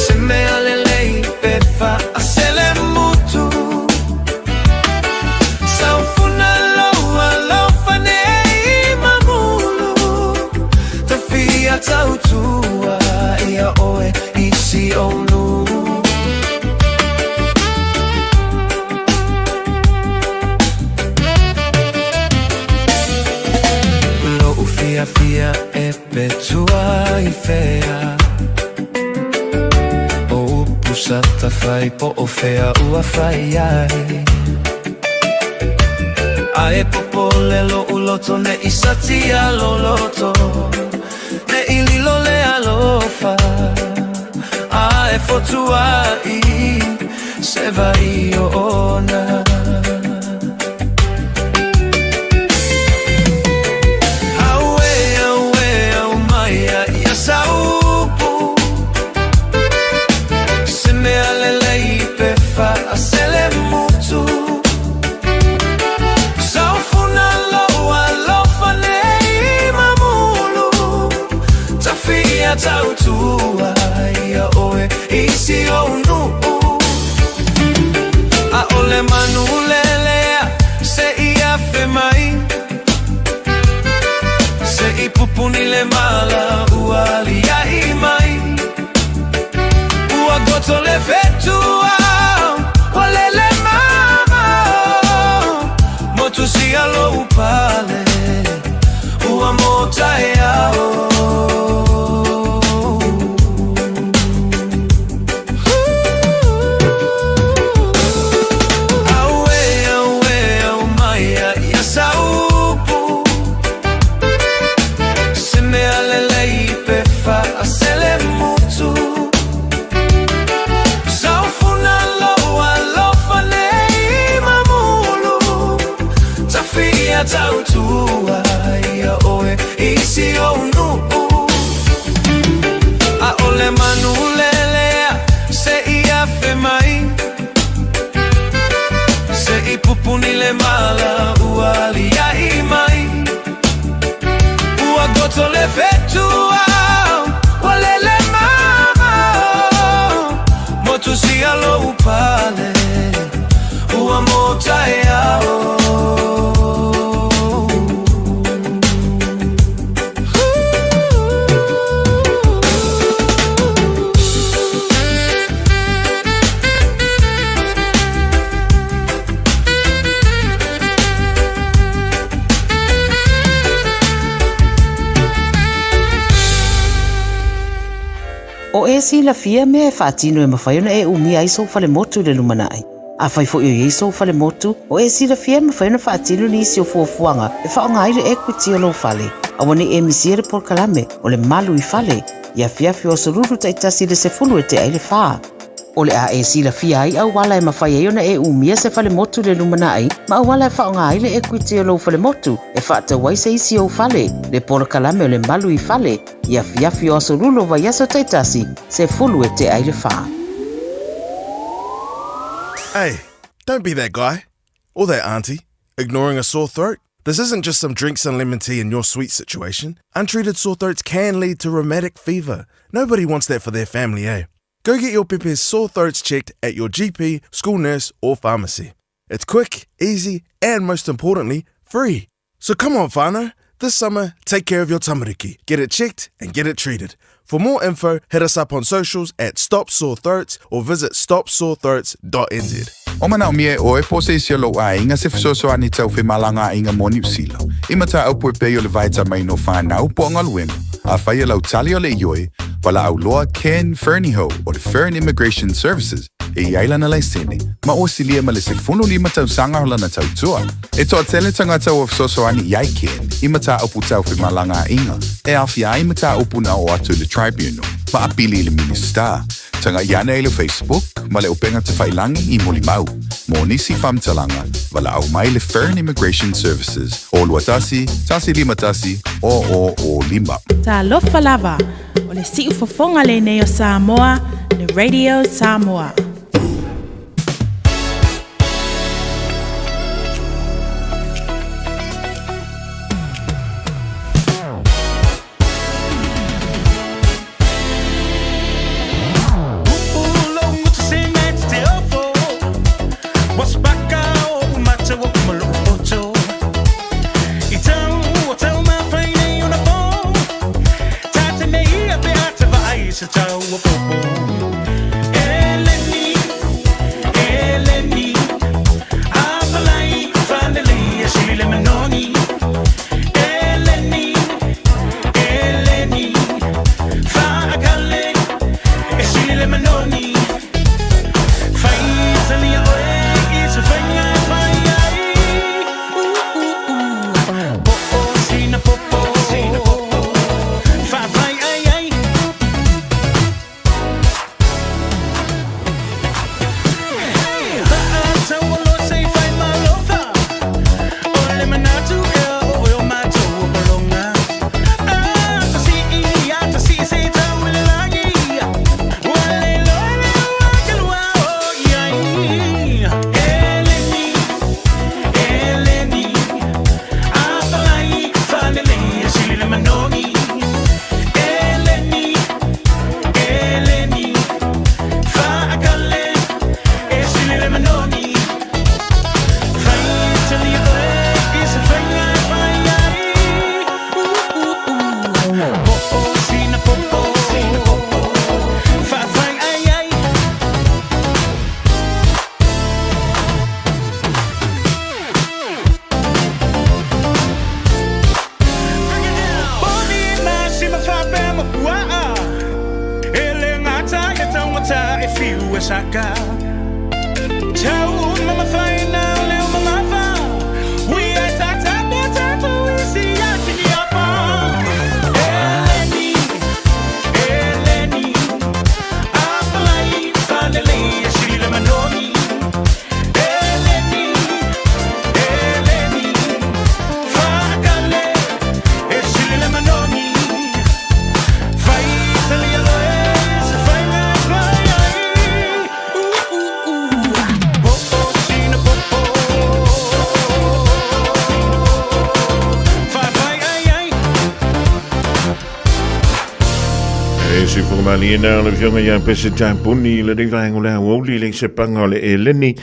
Se mea lelei pe faaselemutu Saufuna lou alofa nei mamulu Tafia tautua ia oe i si ou nuu. Loʻu fiafia e petua i fea O upu sa tafai po o fea ua fai ai A e popole loʻu loto ne i satia loloto Ne i lilo le alofa A e fotuaʻi se wai ona. Auē, auē, au mai a ia saupu Se mea lelei pe faaselemutu Saufuna lou alofa nei mamulu Tafia tautua ia oe i si ou nuu ʻAʻole manu lelea se i afe mai Se i pupuni le mala ua aliaʻi mai Ua goto le fetu ua lele mamao Motu sia lou pale ua mo taeao. Auē, auē, au mai a ia saupu Se mea lelei pe faaselemutu Saufuna lou alofa nei mamulu Tafia tautua ia oe i si ou nuu ʻAʻole manu lelea se i afe mai Se i pupuni le mala ua aliaʻi mai Ua goto le fetu ua lele mamao Motu sia lou pale ua mo taeao. O e silafia mea e faatino e mafai ona e umia ai sou falemotu i le lumanai. Afai foi o i ai sou falemotu, o e silafia e mafai ona faatino nisi o fuafuaga e faaaoga ai le equity o lou fale. Aua ne i e misia le polokalame o le Malu i Fale i afiafi o Aso Lulu taitasi i le 10 e tea i le fa. O le a e silafia ai auala e mafai ai ona e umia se falemotu i le lumanai ma auala e faaaoga ai le equity o lou falemotu e faatau ai se isi ou fale, le polokalame o le Malu i Fale i afiafi o Aso Lulu o vaiaso taitasi, 10 e tea i le fa. Hey, don't be that guy or that auntie ignoring a sore throat. This isn't just some drinks and lemon tea in your sweet situation. Untreated sore throats can lead to rheumatic fever. Nobody wants that for their family, eh? Go get your pepe's sore throats checked at your GP, school nurse, or pharmacy. It's quick, easy, and most importantly, free. So come on, whānau. This summer, take care of your tamariki. Get it checked and get it treated. For more info, hit us up on socials at Stop Sore Throats or visit stopsorethroats.nz. O manaomia e ʻoe po o se isi o lou ʻaiga se fesoasoani tau femalagaaiga mo Niu Sila, i mataupu e pei o le vaetamaina o whanau po o galuega, afai e lau tali o le ioe, valaau loa Ken Fernihough o le Fern Immigration Services e i ai lana laisene, ma ua silia ma le 15 tausaga o lana tautua. E toatele tagata ua fesoasoani i ai Ken i mataupu tau femalagaaiga e aofia ai mataupu na oo atu i le Tribunal ma apili i le Minisita. Tagai ane i le Facebook ma le upega tafailangi i Molimau. Mo nisi faamatalaga, valaau mai le Fern Immigration Services o 21 151 0005. Talofa lava, o le siufofoga lenei o Samoa, le Radio Samoa. E si whakamalie nā le whionga ia pese tāpuni le rei vaengo le aouli le se panga o le eleni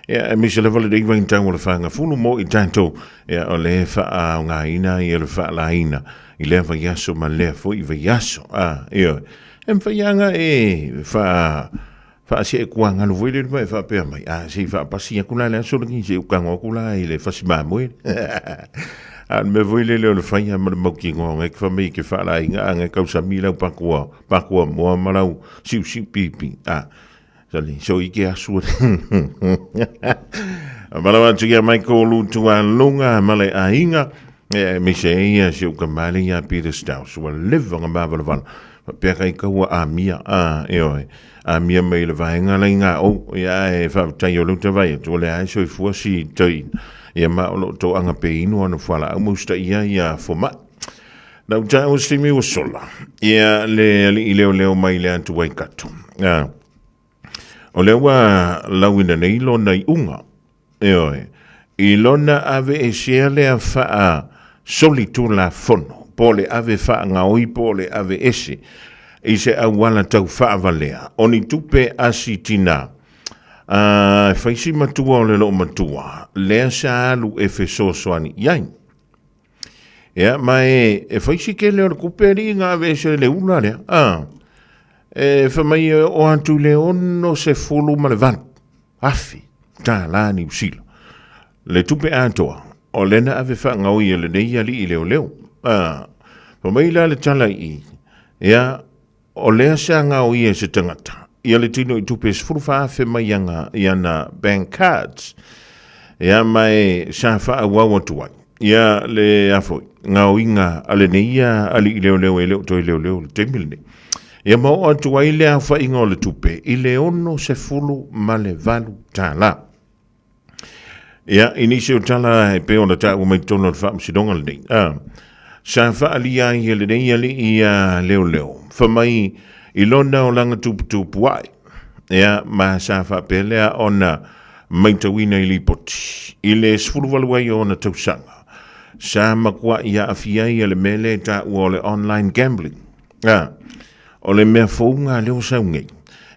ia e misa leva le rei vaengo tau o le whanga fulu mo i tātou ia o le whaaongaina ia le whaalaina i lea vaiaso ma lea foi vaiaso a ioe e mawhaianga e wha whaasieʻekuagalu foi le luma e faapea mai a se i faapasi aku la le aso lenei se i ukago aku la i le fasi mamoe a le mea foi lele o le faia ma le mautinoa o ke fai mai ke faalaaiga a ge tausami lau pakua pakua moa ma lau siusiu pipi a sali so i ke asu Malawa atu ia Michael Lutualuga ma le aiga e mise ai ia si ou kamale ia Peter Staus ua leva ona mavalavala faapea kai kaua amia a ioe amia mai le vaega la i gaou ia ae faafetai o lea ou te vaai atu o lea lava e soifua si toeaina ia ma o lo o toaga peinu ana fualaau ma usitaia ia fomai. Lau taua se taimi ua sola ia le alii leoleo mai le atu Waikato. A, o lea ua lauina nei lona iuga, ioe, I lona aveesea lea faa solitulafono, po o le ave faagaoi po o le aveese i se auala tau faavalea, o ni tupe asi tina, a e fai si matua o le loomatua, lea sa alu e fesoasoani i ai. Ia, ma e, e fai si kele o le kupe alii na aveese le ula lea, a, e fai mai e oo atu i le 68,000 tālā Niu Sila. Le tupe atoa, o lea na ave faagaoi e lenei alii leoleo. A, fai mai la le tala i i, ia, o lea sa gaoia e se tagata, ia le tino i tupe 14,000 mai ana, i ana bank cards. Ia, ma e sa faaauau atu ai. Ia, le a foi, gaoiga a lenei alii leoleo e le o toe leoleo i le taimi lenei. Ia ma oo atu ai le aofaiga o le tupe i le $68. Ia, i nisi o tala e pei ona taua mai totonu o le faamasinoga lenei, a, sa faaalia ai e lenei alii a leoleo, fai mai i lona olaga tuputupu ae, ia, ma sa faapea lea ona maitauina i lipoti, i le 18 ai o ona tausaga, sa matuai aafia ai le mea lea e taua o le online gambling. A, o le mea fou lena lea ua sau nei,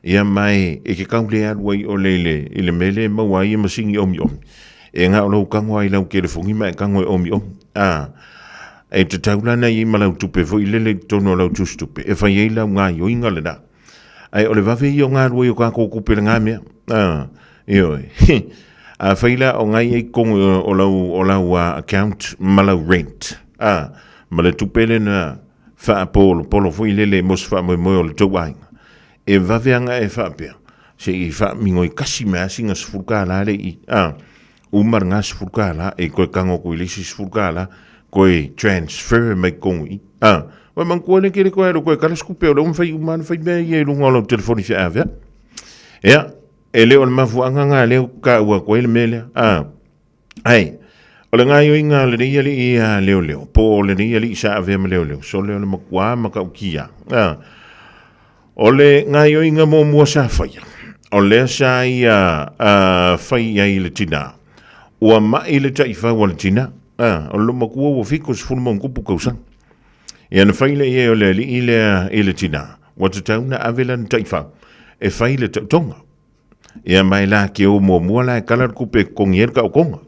ia ma e, e te tau le alu ai ole i le, i le mea lea e maua ai masini omiomi. E na o lou tago lava i lau telefoni ma e tago e omiomi. A, e tatau la ona i ai ma lau tupe foi lele i totonu o lau tusitupe e fai ai lau gaoioiga lena. Ae o le vave ia o galue ai o tatou tupe i lena mea. A, ioe. Afai la o nai ai totonu o lau, o lau account ma lau rent, a, ma le tupe lena faapolopolo foi lele mo se faamoemoe o le tou aiga, e vave ana e faapea, se i faamigoi kasi mai lava sina $10 lea i i, a, uma lena $10, e toe tago atu i le isi $10, toe transfer mai totonu i i, a. Ua manatua le tele toe alu e toe kala se tupe, o lea ua mafai uma lava ona fai mea ia i luga o lau telefoni feaveai. Ia, e le o le mafuaaga lena lea ua taua atu ai le mea lea, a. Ai, o le gaoioiga a lenei alii a leoleo, po o lenei alii sa avea ma leoleo, sole o le matua matautia. A, o le gaoioiga muamua sa faia, o lea sa ia a, fai i ai le tinā. Ua mai le taifau a le tinā. A, o le matua ua 70 ma tausaga. Ia na fai lea i ai o le alii lea i le tinā, ua tatau ona ave lana taifau e fai le taotoga. Ia ma e la ke o muamua la e kala le tupe e totogi ai le taotoga.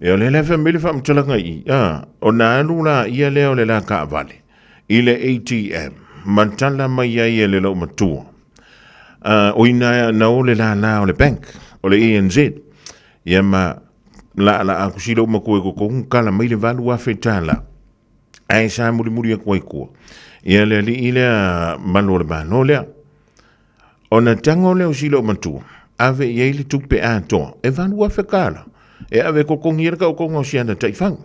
Ia o lea la e fai mai le faamatalaga i i, a, ona alu la ia lea o le la taavale i le ATM ma tala mai ai e le loomatua. A, o ina na o le lala o le bank, o le ANZ. Ia ma laalaa atu si loomatua i totonu, tala mai le $8,000. Ae sa mulimuli atu ai tua. Ia le alii lea malu o le Malo lea. Ona tago lea o si loomatua, ave i ai le tupe atoa, e $8,000, e ave e totogi ai le taotoga o si ana taifau.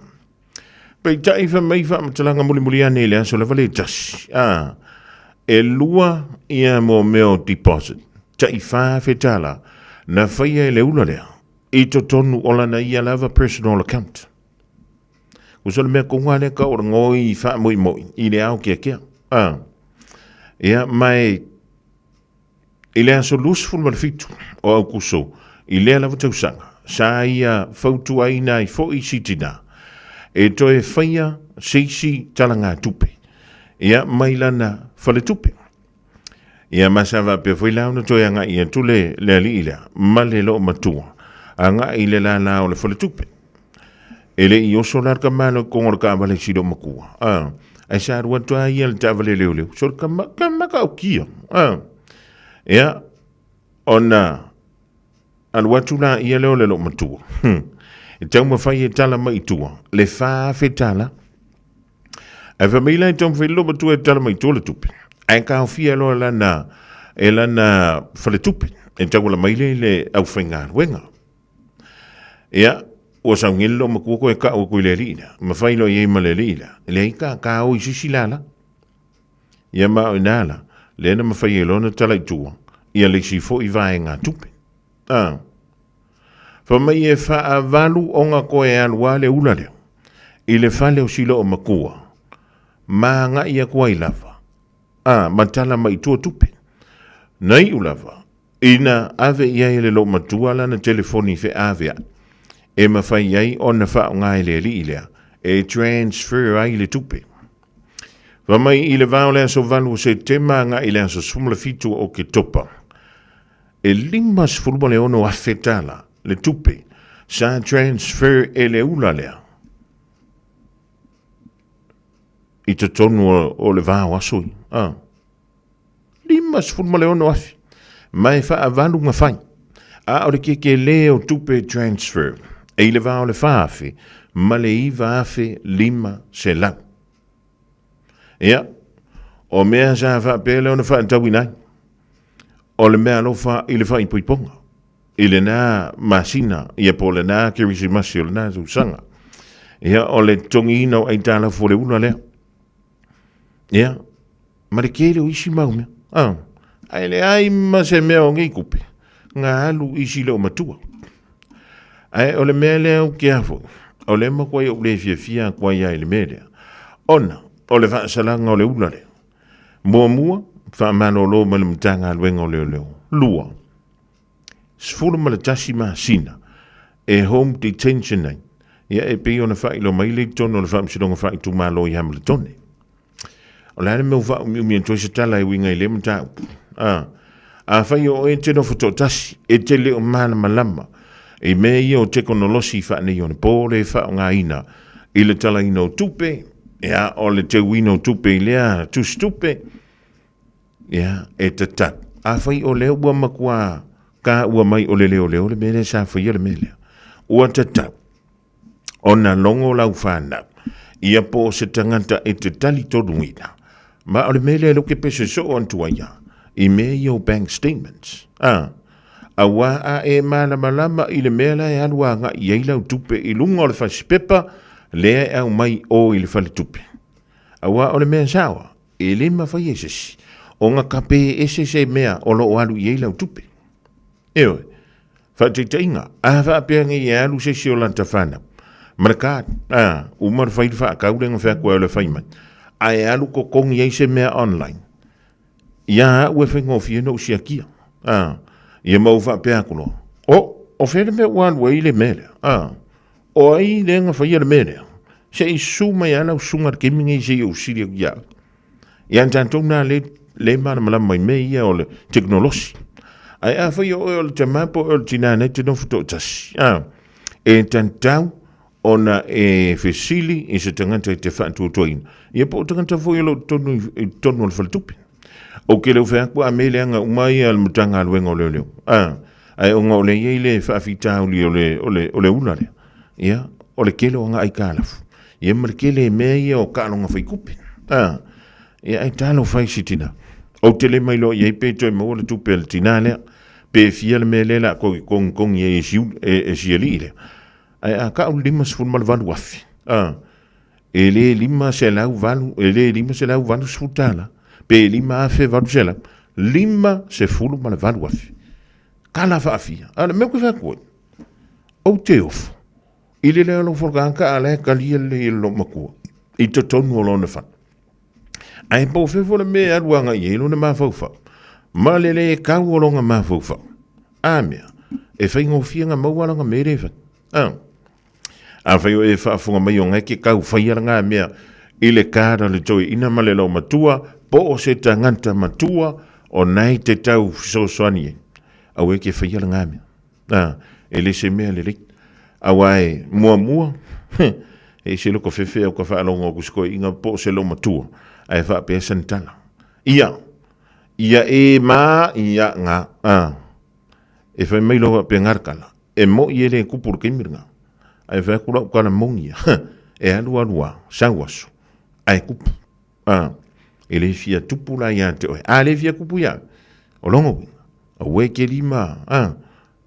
Peitai fai mai faamatalaga mulimuli ane i le aso lava le tasi, a, e lua ia mo mea o deposit, tai $4,000, na faia e le ula lea, i totonu o lana ia lava personal account. Uso le mea konga lea ka o le ngoi faamoimoi i le ao keakea. A, ia, ma e, i le aso 27 o Aukuso i lea lava tausaga, sa ia fautuaina ai foi si tinā e toe faia se isi talagatupe, ia, mai lana faletupe. Ia ma sa faapea foi la ona toe agai atu le, le alii lea ma le loomatua agai i le lala o le faletupe. E le i oso la le tamalo i totonu o le taavale si loomatua. A, ae sa alu atu lava ia i le taavale leoleo. So le tama, tama ta'utia. A, ia, ona alu atu la ia lea o le loomatua. E taumafai e tala mai i tua le $4,000. Ae fai mai la e taumafai le loomatua e tala mai i tua le tupe, ae taofia loa lana, e lana faletupe e tauala mai lea i le aufaigaluega. Ia, ua sauni le loomatua toe tau atu i le alii lea, ma fai loa i ai ma le alii lea, e leai ta ta o i se isi lala. Ia ma o i ina la, lea na mafai ai loa ona tala i tua, ia le isi foi vaega tupe. A. Fai mai e faavalu ona toe alu lava le ula lea i le fale o si loomatua ma agai atu ai lava, a, ma tala mai i tua tupe. Na iu lava ina ave i ai e le loomatua lana telefoni feaveai. e mafai ai ona faaaoga e le alii lea e transfer ai le tupe. Fai mai i le va o le aso 8 o Setema agai i le aso 17 o Oketopa, e $56,000 tala le tupe sa transfer e le ula lea i totonu o le va o aso ia. 56,000 ma e faavalu na fai. A o le kekelē o tupe transfer e i le va o le 4,000 ma le 9,500. Ia, o mea sa faapea lea ona faatauina ai, o le mea alofa i le faaipoipoga, i lena masina, ia po o lena kerisimasi o lena tausaga. Ia, o le totogiina o aitalafu o le ula lea. Ia, ma le tele o isi mau mea. Ah, ae leai ma se mea o nei tupe, na alu isi leo matua. Ae o le mea lea ou te afo, o le matua i ou le fiafia atu ai i le mea lea. Ona, o le faasalaga o le ula lea. Muamua, faamalolo mai le Matagaluega o Leoleo. Lua, 11 masina e home detention ai, ia e pei ona faailoa mai le i totonu o le Faamasinoga Faaitumalo i Hamiltone. O le a le mea ua faaumiumi atu ai se tala e uiga i lea mataupu? A, afai o oe e te nofo toatasi, e te le o malamalama i mea ia o tekonolosi faaneionapo le faaaogaina i le talaina o tupe, ia, o le teuina o tupe i lea tusitupe, ia, e tatau. Afai o lea ua matua taua mai o le leoleo le mea lea sa faia le mea lea, ua tatau ona logo lau fanau ia po o se tagata e te talitonuina. Ma o le mea lea lea ou te pese soo atu ai lava i mea ia o bank statements. A, auā a e malamalama i le mea la e alu agai i ai lau tupe i luga o le fasipepa lea e aumai i o i le faletupe. Auā o le mea sao lava, e le mafai e se isi ona kape ese se mea o lo o alu i ai lau tupe. Ioe. Faataitaiga, a faapea nei e alu se isi o lata fanau, ma le card, a, uma ona fai le faatau lea na fai atu ai o le fai mai, ae alu totogi ai se mea online, ia au e faigofie ona ou siakia, a, ia ma ou faapea atu loa, o, o fea le mea ua alu ai le mea lea, a, o ai lea na faia le mea lea, se i susu mai lava lau susuga i le taimi lenei se i ou sili atu ia au. Ia tatou na le, le malamalama i mea ia o le tekonolosi. Ae afai o oe o le tama po o le tinā nei te nofo toatasi, a, e tatau ona e fesili i se tagata e te faatuatuaina. Ia po o tagata foi o lo o totonu i totonu o le faletupe. Ou te le o fai atu a mea leaga uma ia le Matagaluega o Leoleo. A, ae ona o lea e i ai le faafitauli o le, o le, o le ula lea. Ia, o le tele o ana aitalafu. Ia ma le tele mea ia o taaloga faitupe. A, ia ae talofa i si tina. Ou te le mailoa i ai pe toe maua le tupe a le tina lea. Pe fia le mea lea o le a toe togitogi ai e si, e, e si alii lea. Ae a tau le $58,000, a, e le 508, e le 580 tala, pe $5,800, $58,000. Tala faafia. A o le mea ou te fai atu ai, ou te ofo i le le alofa o le tagata a la e talia lelei e le loomatua i totonu o lona fale. Ae po o fea foi le mea e alu agai i ai lona mafaufau ma le le tau o lona mafaufau. A mea, e faigofie ona maua lana mea lea e fai. A, afai o e faafofoga mai o na e ke tau faia lana mea i le card a le toeaina ma le loomatua, po o se tagata matua o na e te tau fesoasoani ai, aua e ke faia lana mea. A, e le se mea lelei. Aua e muamua, e ese loko fefe au ka faalogo atu i se toeaina po o se loomatua, ae faapea sana tala. Ia, ia e ma, ia nga, a, e fai mai loa faapea nga le tala, e moi e le tupu i le taimi lena. Ae fai atu lau tala moni ia, e alu alu lava, sau aso, ae tupu. A, e le fia tupu la ia te oe. A le fia tupu ia, o lona uiga, aua e te lima, a,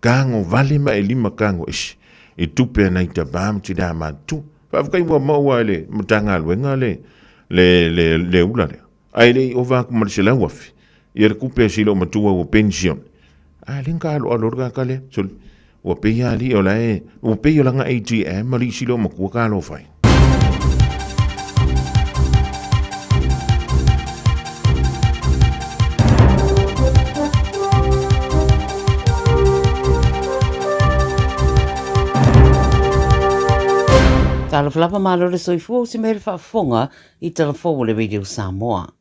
kago vale ma e lima kago ese i tupe a nai tama ma tinā matutua. Faafetai ua maua e le Matagaluega le, le, le, le ula lea. Ae le i ova atu ma le 100,000 ia le tupe a si loomatua ua pension. A le na aloalo le tagata lea. Sole, ua pei lava alii o la e, ua pei o lana ATM alii si loomatua talofa e. Alofa lava malo le soifua o si mea le faafofoga i tala fou o le Radio Samoa.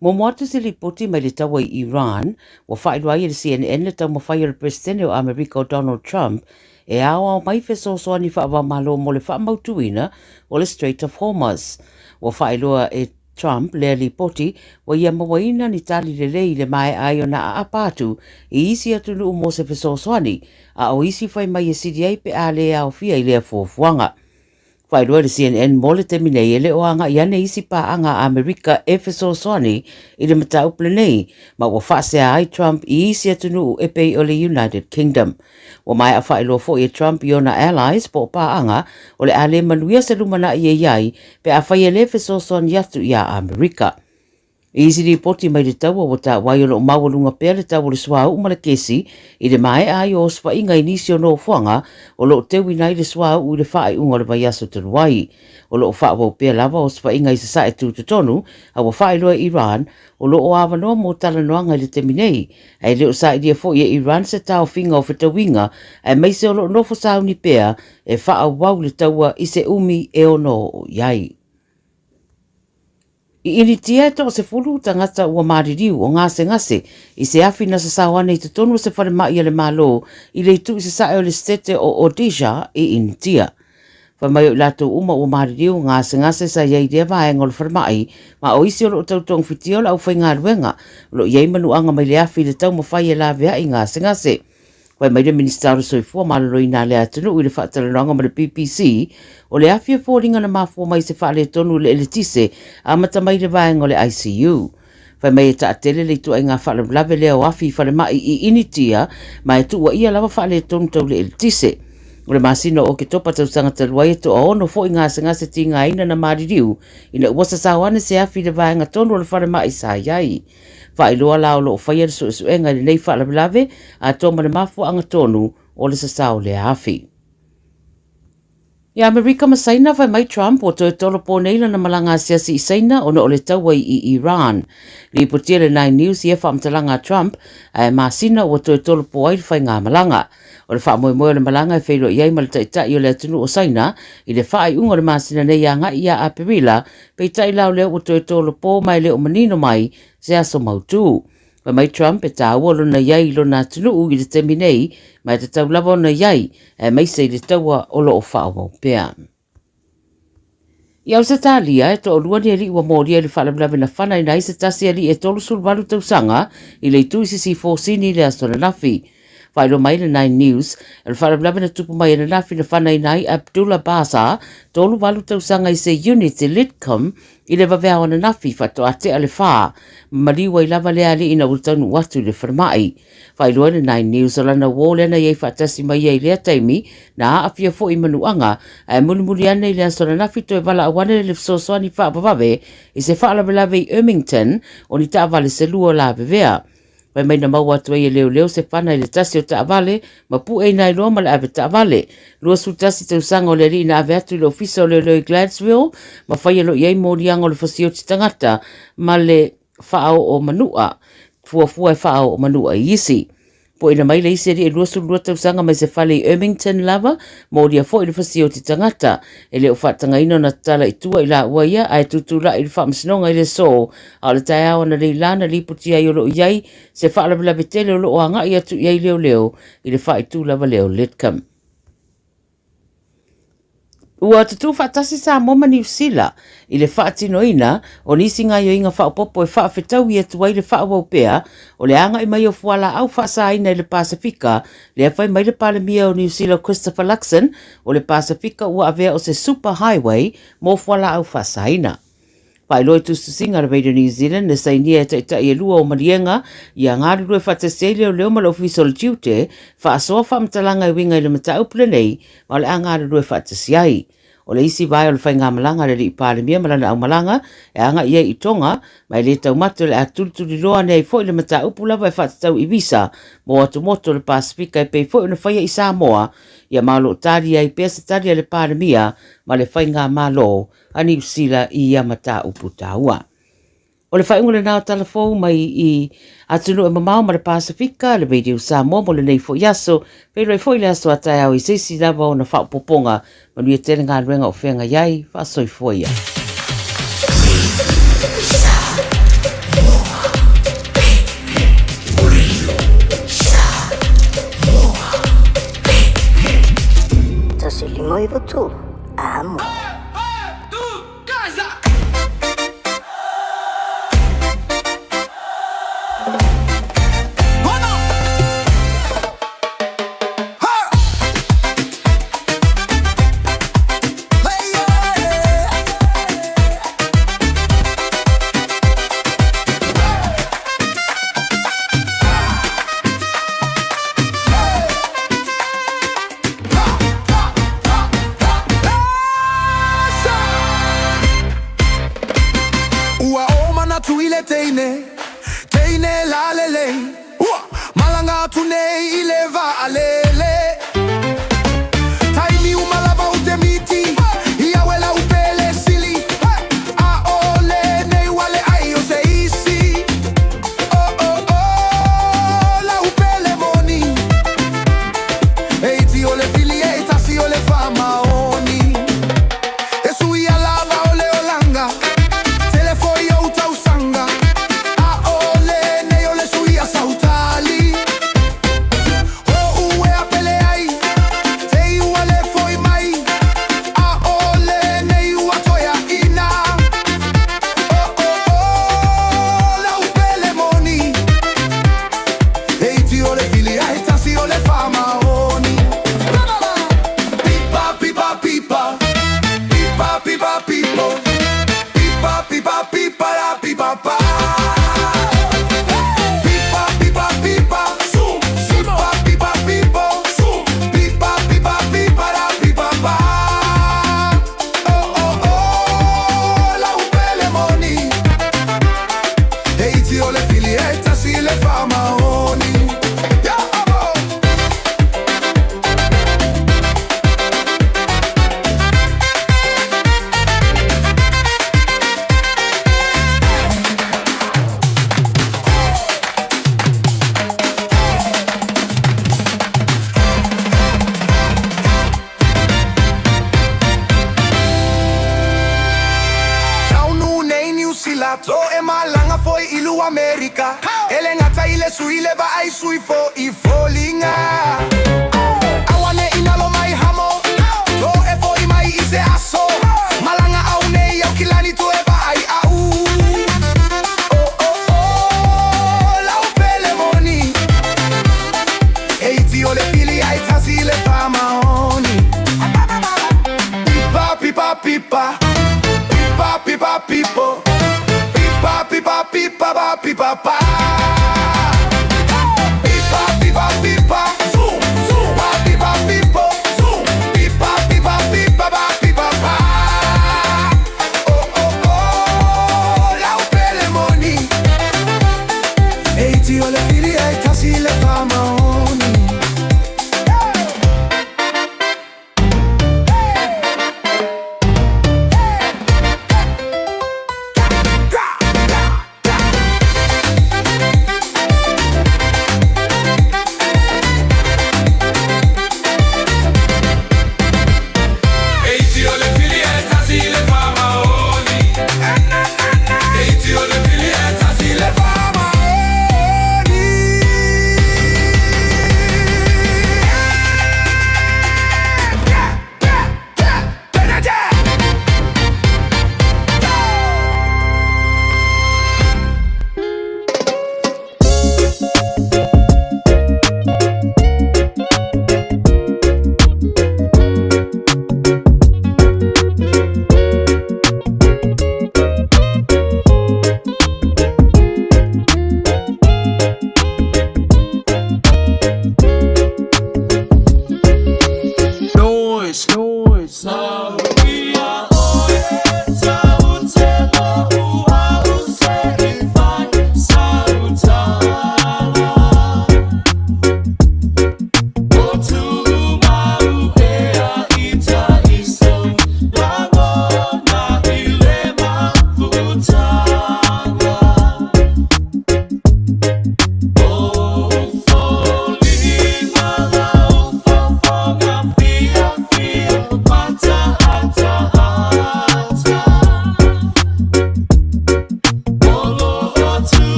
Muamua atu se lipoti mai le taua i Iran, ua faailoa ai e le CNN le taumafai o le Peresetene o Amerika o Donald Trump e aoao mai fesoasoani faava-o-Malo mo le faamautuina o le Strait of Hormuz. Ua faailoa e Trump lea lipoti ua ia mauaina ni tali lelei i le maea ai ona aapa atu i isi atunuu mo se fesoasoani, a o isi fai mai e sili ai pe a le aofia i lea fuafuaga. Faailoa e le CNN mo le taimi nei e le o agai ane isi paaga a Amerika e fesoasoani i le mataupu lenei, ma ua faasea ai Trump i isi atunuu e pei o le United Kingdom. Ua maea faailoa foi e Trump i ona allies po o paaga o le a le manuia se lumanai e i ai pe afai e le fesoasoani atu iā Amerika. I isi lipoti mai le taua ua taua ai o lo o maualuga pea le tau o le suauu ma le kesi i le maea ai o osofaiga i nisi o nofoaga o lo o teuina ai le suauu i le faaiuga o le vaiaso talu ai. O lo o faaauau pea lava osofaiga i Sasae tutotonu a ua faailoa e Iran o lo o avanoa mo talanoaga i le taimi nei, ae le o sailia foi e Iran se taofiga o fetauiga aemaise o lo o nofo sauni pea e faaauau le taua i se umi e ono oo i ai. I Initia e toasefulu tagata ua maliliu o gasegase i se afi na sasao ane i totonu o se falemai a le Malo i le itu i sasae o le setete o Odisha i Initia. Fai mai o i latou uma ua maliliu o gasegase sa i ai i lea vaega o le falemai, ma o isi o lo o tau togafitia o le aufaigaluega o lo o i ai manuaga mai le afi i le taumafai e laveai gasegase. Fai mai le Minisita o le Soifua Maloloina a le atunuu i le faatalanoaga ma le BBC, o le afi e foliga na mafua mai i se faaletonu i le eletise amata mai i le vaega o le ICU. Fai mai e taatele le ituaiga faalavelave lea o afi i falemai i Initia ma e tuuaia lava faaletonu tau le eletise. O le masina o Oketopa tausaga talu ai e toaono foi gasegase tigaina na maliliu ina ua sasao ane se afi i le vaega tonu o le falemai sa i ai. Faailoa la o lo o faia le suesuega i lenei faalavelave atoa ma le mafuaaga tonu o le sasao lea afi. I Amerika ma Saina, fai mai Trump ua toe tolopo nei lana malaga asiasi i Saina ona o le taua i Iran. Lipotia le Nine News ia faamatalaga a Trump, ae masina ua toe tolopo ai le faigamalaga. O le faamoemoe o le malaga e feiloai ai ma le taitai o le atunuu o Saina i le faaiuga o le masina nei agai ia Aperila, peitai la o lea ua toe tolopo ma e le o manino mai se aso mautū. Fai mai Trump e tāua lona i ai i lona atunuu i le taimi nei, ma e tatau lava ona i ai, aemaise i le taua o lo o faaauau pea. I Ausetalia, e toalua ni alii ua molia i le faalavelave na fanaina ai se tasi alii e 38 tausaga i le itu i Sisifo Sini i le aso ananafi. Faailoa mai le Nine News, o le faalavelave na tupu mai ananafi na fanaina ai Abdullah Baza, 38 tausaga i se unit i Lidcombe i le vaveao ananafi faatoa tea le whā, ma maliu ai lava lea alii ina ua taunuu atu i le falemai. Faailoa le Nine News o lana uō lea na i ai faatasi mai ai i lea taimi, na aafia foi i manuaga, ae mulimuli ane i le aso ananafi toe valaau ane le fesoasoani faavavave i se faalavelave i Ermington o ni taavale se lua o lavevea. Fai mai na maua atu ai e leoleo se fana i le tasi o taavale ma pueina ai loa ma le ave taavale. 21 tausaga o le alii na ave atu i le ofisa o leoleo i Gladesville ma faia loa i ai moliaga o le fasioti tagata ma le faaoo manua, fuafua e faaoo manua i isi. Poina mai le isi alii e 22 tausaga mai se fale i Ermington lava, molia foi le fasioti tagata. E le o faatagaina ona tatala i tua i laua ia, ae tutulai i le faamasinoga i le aso, a o le taeao analeila la na lipoti ai o lo o i ai se faalavelave tele o lo o agai atu i ai leoleo i le faaitu lava lea o Lidcombe. Ua tutū faatasi Samoa ma Niu Sila i le faatinoina o nisi gaoioiga faaopoopo e faafetaui atu ai le faaauau pea o le agai mai o fualaau faasaina i le Pasefika, lea fai mai le Palemia o Niu Sila Christopher Luxon, o le Pasefika ua avea o se super highway mo fualaau faasaina. Faailoa i tusitusiga a le Radio New Zealand le sainia e taitai e lua o maliega ia galulue faatasi ai leoleo ma le Ofisa o le Tiute faasoa faamatalaga e uiga i le mataupu lenei ma o le a galulue faatasi ai. O le isi vae o le faigamalaga a le Alii Palemia ma lana aumalaga e agai ai i Tonga ma e le taumate o le a tulituliloa ane ai foi le mataupu lava e faatatau i visa mo atumotu o le Pasefika e pei foi ona faia i Samoa ia ma o lo o talia ai pea se tali a le Palemia ma le Faigamalo a Niu Sila i ia mataupu taua. O le faaiuga lena o tala fou mai i atunuu e mamao ma le Pasefika, le Radio Samoa mo lenei foi aso. Feiloai foi le aso a taeao i se isi lava ona faaopoopoga. Manuia tele galuega o feagai ai, faasoifua ia. 1 5 9 3, amo. Ua o manatu i le teine, teine lalelei, Ua malaga atu nei i le vaalele. Taimi uma lava ou te miti, ia au e lau pele sili, A o lenei ua leai o se isi. Oh oh oh, lau pele moni, E iti o le fili e tasi o le faamaoni. E suia lava o le olaga, tele foi ou tausaga, A o lenei o le suia sautali. O uea pele ai, te i ua le foi mai, A o lenei ua toeaina. Oh oh oh, lau pele moni, E iti o le fili ae tasi o le faamaoni. Pipa pipa pipa, pipa pipa pipo, pipa pipa pipa la pipa pa. Pipa pipa pipa, pipa pipa pipo, pipa pipa pipa la pipa pa. Oh oh oh, lau pele moni, E iti o le fili e tasi le faamaoni. Yeah, oh, oh. Taunuu nei Niu Sila, to e malaga foi i lu Amerika. E le gata i le sui le vaai sui foi foliga. Aua ne i nalo mai hamo, to e foi mai i se aso. Malaga au nei Aukilani toe vaai au. Oh oh oh, lau pele moni, E iti o le fili ae tasi le faamaoni. Pipa pipa pipa, pipa pipa pipo, pipa pipa pipa pa pipa pa. Pipa pipa pipa, pipa pipa pipo, pipa pipa pipa pa pipa pa. Oh oh oh, lau pele moni, E iti o le fili ae tasi le faamaoni.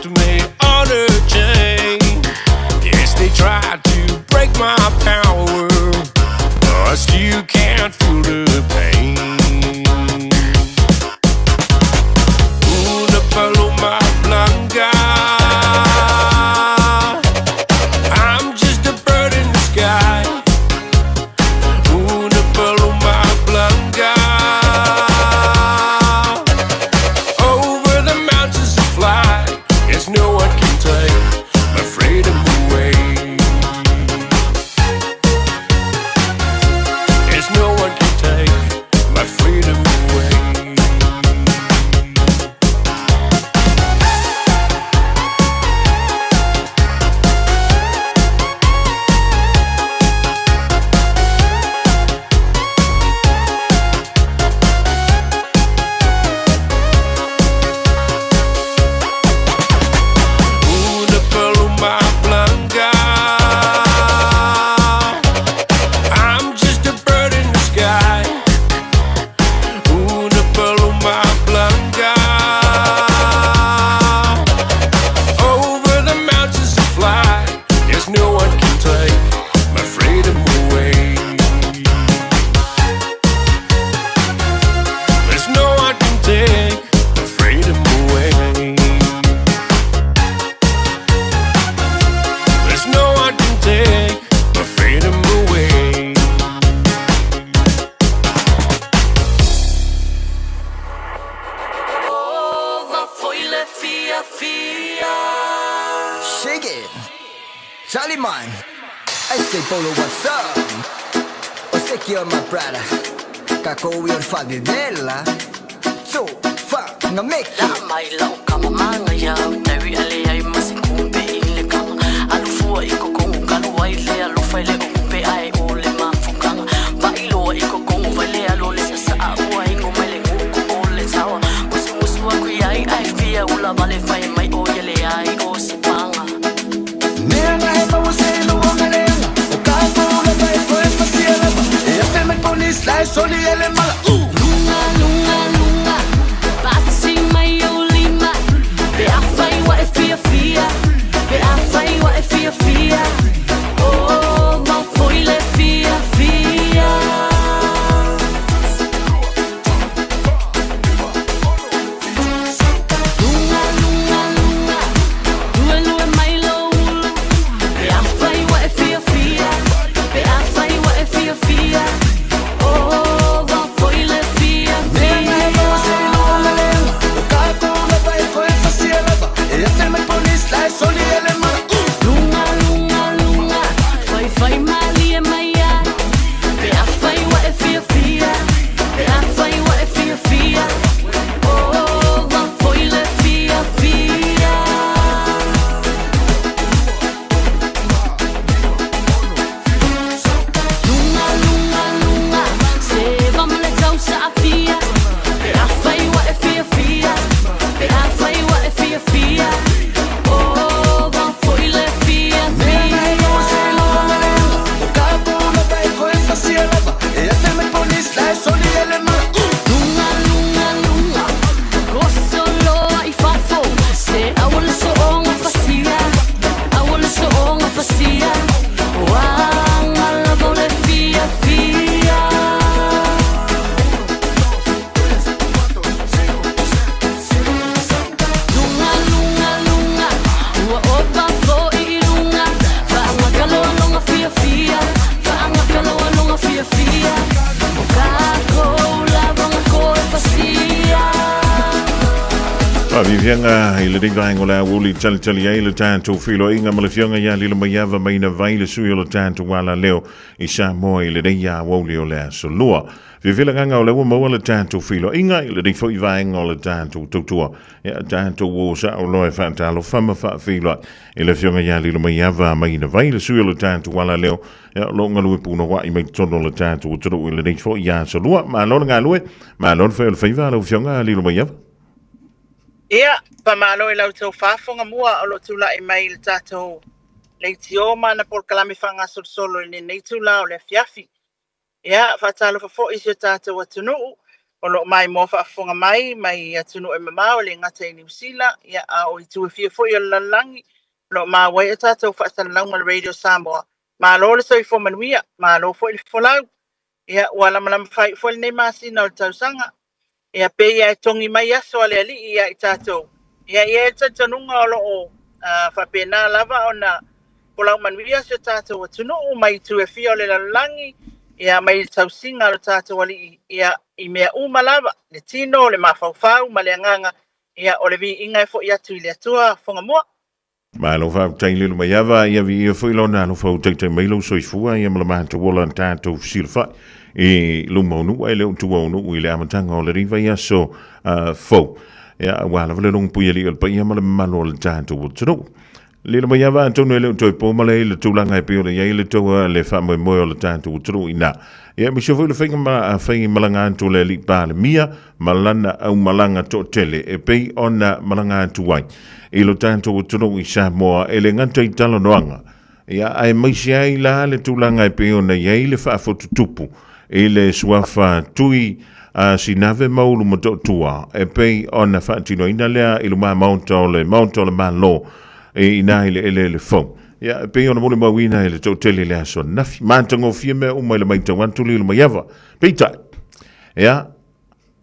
left me on a chain. Yes, they tried to break my power, but I still can't feel the pain. Una paloma blanca. I'm just a bird in the sky. Una paloma blanca. Over the mountains to fly. Yes, no one can take my freedom away. Yes, no one can take my freedom away. Una paloma blanca. I'm just a bird in the sky. Una paloma blanca. Over the mountains to fly. Yes, no one can take my freedom away. There's no one can take my freedom away. There's no one can take my freedom away. Shake it. Charlie man. I say Polo, what's up? O secure my brother. Kako your fadidela. So fa nga make La mai lau kama manga ya Tawi ale ai masi kumpe ile kanga Alufua iko kongo kalu ai le alofa ile okumpe ai ole mafukanga Pa iloa iko kongo vale alo le sasa a ua ingo mai le nguku ole tawa Musu musu aku iai ai fia ula vale fai mai o yele ai o sipanga Mea he maua se lua ngalenga O ka kula vai koe fasia lava E afe mai polis la e soli ele mala. Lunga, lunga, lunga Patsi mai o lima Pe a fai wa e fia fia Pe a fai wa e fia fia Oh, mau foi le fia fia. Lunga, lunga, lunga Lue, lue mai lo ulu Pe a fai wa e fia fia Pe a fai wa e fia fia Oh, mau foi le fia Mea he maua se fia lua ngalenga O ka kula vai koe fasia lava E afe mai polis la e soli ele mala. Lunga, lunga, lunga Fai, fai mali e mai ai Pe a fai wa e fia fia Pe a fai wa e fia fia Oh, mau foi le fia fia. Lunga, lunga, lunga Se va le tausa a fia Pe a fai wa e fia fia Pe a fai wa e fia fia Oh, mau foi le fia Mea he maua se fia lua ngalenga O ka kula vai koe fasia lava E afe mai polis la e soli ele mala. Lunga, lunga, lunga Kosoloa i fafo Se awale soonga fasia Awale soonga fasia Wanga lava o le fia fia. Lunga, lunga, lunga Ua opa foi i lunga Faangakaloaloga fia fia Faangakaloaloga fia fia O kako lavaga koe fasia. Faaviaviaga i lenei vaega o le aoauli talitali ai le tatou feiloaiga ma le Afioga ia Lilomaiava Maina Vai, le sui o le tatou alaleo i Samoa i lenei aoauli o le aso Lua. Fiafia le agaga o lea ua maua le tatou feiloaiga i lenei foi vaega o le tatou tautua. Ia tatou o sao loa e faatalofa ma faafeiloai i le Afioga ia Lilomaiava Maina Vai, le sui o le tatou alaleo, ia o lo o galue punouai mai totonu o le tatou atunuu i lenei foi aso Lua. Malo le galue, malo le fai o le faiva lau Afioga Lilomaiava. Ia, faamalo i la outou faafofoga mua o lo o tulai mai i le tatou leitio ma ana polokalame faagasolosolo i lenei itula o le afiafi. Ia, faatalofa foi i si o tatou atunuu o lo o maimoa faafofoga mai mai atunuu e mamao, e le gata i Niu Sila, ia, a o itu e fia foi o le lalolagi, o lo o maua ai a tatou faasalalauga a le Radio Samoa. Malo le soifua manuia, malo foi le folau. Ia, ua lamalama faaiu foi lenei masina o le tausaga. Ia, pei lava e togi mai aso a le Alii ia i tatou. Ia, e i ai le talitonuga o lo o faapena lava ona folau manuia si o tatou atunuu mai itu e fia o le lalolagi, ia, mai le tausiga a lo tatou Alii, ia, i mea uma lava, le tino, le mafaufau ma le agaga, ia, o le viiga e foi atu i le Atua Fogamua. Malo faafetai Lilomaiava, ia viia foi lona alofa ua taitai mai lou soifua ia ma le matou ola na tatou fesilafai i luma o nuu ae le o tua o nuu i le amataga o lenei vaiaso fou. Ia aua lava le logopuialii o le paia ma le mamalu o le tatou atunuu. Lilomaiava, atonu e le o toe po male i le tulaga e pei ona i ai le taua le faamoemoe o le tatou atunuu i ina. Ia aemaise foi le faiga ma faimalaga atu o le Alii Palemia ma lana aumalaga toatele e pei ona malaga atu ai i lo tatou atunuu i Samoa e le gata i talanoaga, ia aemaise ai la le tulaga e pei ona i ai le faafotutupu i le suafa Tui a Sinave ma Ulumotootua e pei ona faatinoina lea i luma maota o le Maota o le Malo i ina i le eleele fou. Ia, e pei ona molimauina e le toatele i le aso ananafi, matagofie mea uma i le matau atu Lilomaiava. Peitai, ia,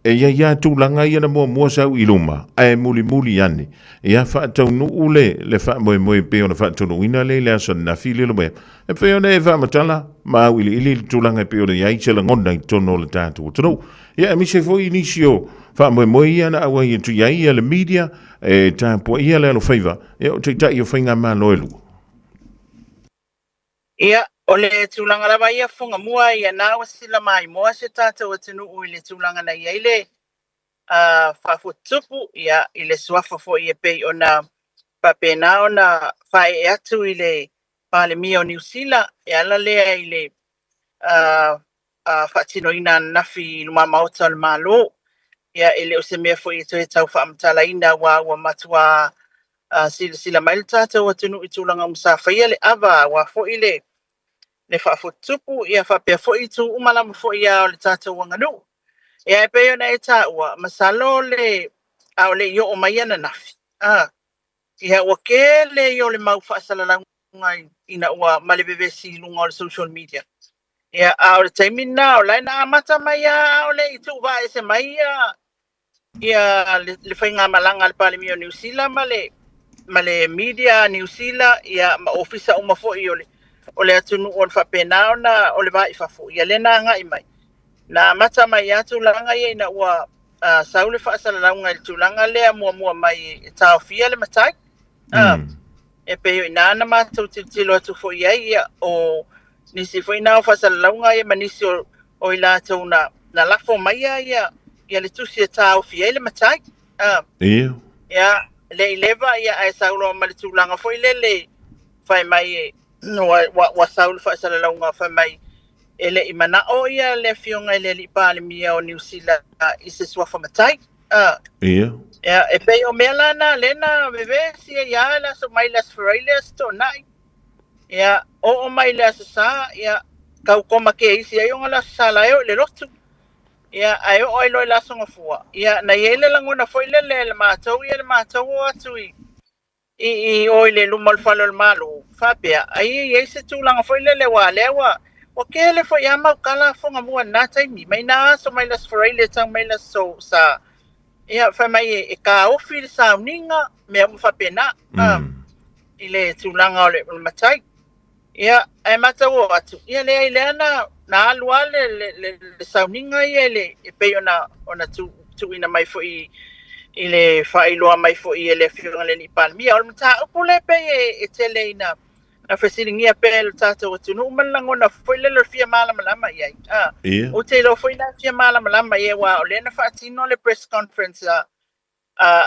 e i ai lava tulaga ia na muamua sau i luma, ae mulimuli ane, ia faataunuu le, le faamoemoe e pei ona faataunuuina lea i le aso ananafi Lilomaiava. E pei ona e faamatala ma auiliili le tulaga e pei ona i ai se lagona i totonu o le tatou atunuu. Ia, aemaise foi i nisi o faamoemoe ia na auai atu i ai le media e tapuaia le alofaiva, ia, o taitai o faigamalo e lua. Ia, o le tulaga lava ia fofoga mua ia na ua sila maimoa si o tatou atunuu i le tulaga na i ai le faafuatutupu, ia, i le suafa foi e pei ona faapena ona faaee atu i le Palemia o Niu Sila e ala lea i le faatinoina ananafi i luma maota o le Malo. Ia, e le o se mea foi e toe tau faamatalaina aua ua matua silasila mai le tatou atunuu i tulaga uma sa faia le ava aua foi le le faafotutupu, ia faapea foi itu uma lava foi ia o le tatou aganuu. Ia, e pei ona e taua, masalo le a o le i oo mai ananafi, a, ia ua tele ia o le mau faasalalauga ina ua ma le vevesi i luga o le social media. Ia, a o le taimi lena, o la e na amata mai lava a o le i tuuvaaese mai ia, ia le, le faigamalaga a le Palemia o Niu Sila ma le, ma le media a Niu Sila, ia, ma ofisa uma foi o le, o le atunuu ona faapena ona o le va i fafo, ia lea na agai mai. Na amata mai lava tulaga ia ina ua sau le faasalalauga i le tulaga lea muamua mai e taofia le matai. E pei o i ina na matou tilotilo atu foi i ai, ia, o nisi foi na o faasalalauga ia ma nisi o, o i latou na, na lafo maia ia, ia le tusi e taofi ai le matai. Ia. Ia, le i leva, ia, ae sau loa ma le tulaga foi lele, fai mai e, ua, ua, ua sau le faasalalauga fai mai e le i manao ia le afioga i le alii Palemia o Niu Sila i se suafa matai. Ia. Ia, e pei o mea la na lea na vevesi ai lava le aso mai le Aso Faraile le Aso Toonai. Ia, oo mai le Aso Sa, ia, tau koma keisi ai ona le Aso Sa la e oo i le lotu. Ia, ae oo ai loa i le Aso Gafua, ia, na i ai le lagona foi lele le matou ia le matou o atu i i i o i le luma o le fale o le Malo, faapea, ai e i ai se tulaga foi lele aua lea ua ua tele foi lava mau tala a Fogamua i lena taimi, mai na aso mai le Aso Faraile e tau mai le Aso Sa, ia fai mai e, e taofi le sauniga, mea uma faapena, i le tulaga o le, o le matai. Ia, ae matau atu, ia leai lea na, na alu lava le, le, le, le sauniga ia i le, e pei ona, ona tu, tuuina mai foi i le faailoa mai foi e le Afioga i le Alii Palemia. O le mataupu lea pei e, e tele ina na fesiligia pea e le tatou atunuu ma le lagona foi lele o le fia malamalama i ai. Ah, Ia. Ou te iloa foi na fia malamalama i ai, aua o lea na faatino le press conference a,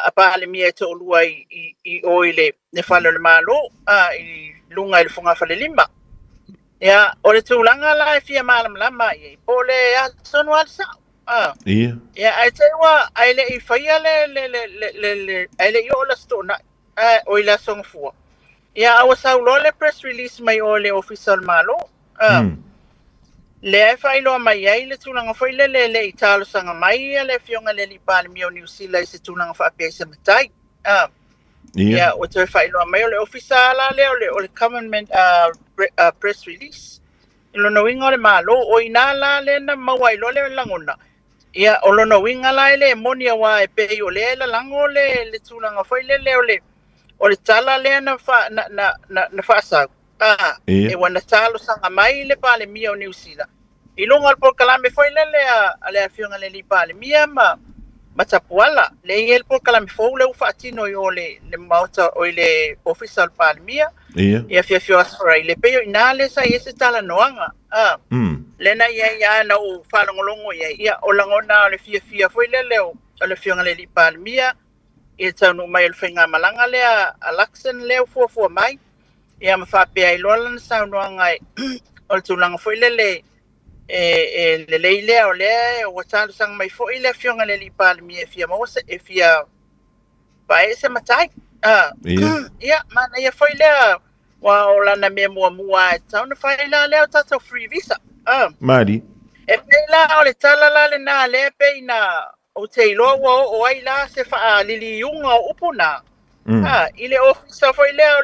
a Palemia e toalua i, i, i o i le, le fale o le Malo, a, i luga i le fogafalelima. Ia, o le tulaga la e fia malamalama i ai, po o le a tonu lava le sao. A. Ia. Ia, ae te i ua, ae le i faia le, le, le, le, le, le ae le i oo le Aso Toonai, a, o i le Aso Gafua. Ia, a ua sau loa le press release mai o i le Ofisa o le Malo. A. Lea e faailoa mai ai le tulaga foi lele e le i talosaga mai le Afioga i le Alii Palemia o Niu Sila i se tulaga faapea i se matai. A, ia, ua toe faailoa mai o le ofisa la lea o le government press release. I lona uiga o le Malo, o i ina la lea na maua ai loa le lagona. Ia, o lona uiga la e le moni aua e pei o lea e lalago le tulaga foi lele o le tala lea na, fa, na, na, na, na faasau. A, e ua na talosaga mai le Palemia o Niu Sila i luga o le polokalame foi lele a le Afioga i le Alii Palemia ma Tapuala, lea e i ai le polokalame fou lea ua faatino i o le Maota, o i le Ofisa o le Palemia, ia Fiafio Asfaraile. E pei o i ina lea sa i ai se talanoaga, a, lea na i ai lava na ou faalogologo i ai, ia, o lagona o le fiafia foi lele o le Afioga i le Alii Palemia i le taunuu mai o le faigamalaga lea a Luxon lea ua fuafua mai. Ia ma faapea ai loa lana saunoaga o le tulaga foi lele e lelei lea o lea ua talosaga mai foi le Afioga i le Alii Palemia e fia maua se, e fia vae se matai. Ia, manaia foi lea aua o lana mea muamua e tatau ona fai la lea o tatou free visa. Mali. E pei la o le tala la lena lea e pei na Ou te iloa ua oo ai la se faaliliuga o upu na, a, i le ofisa foi lea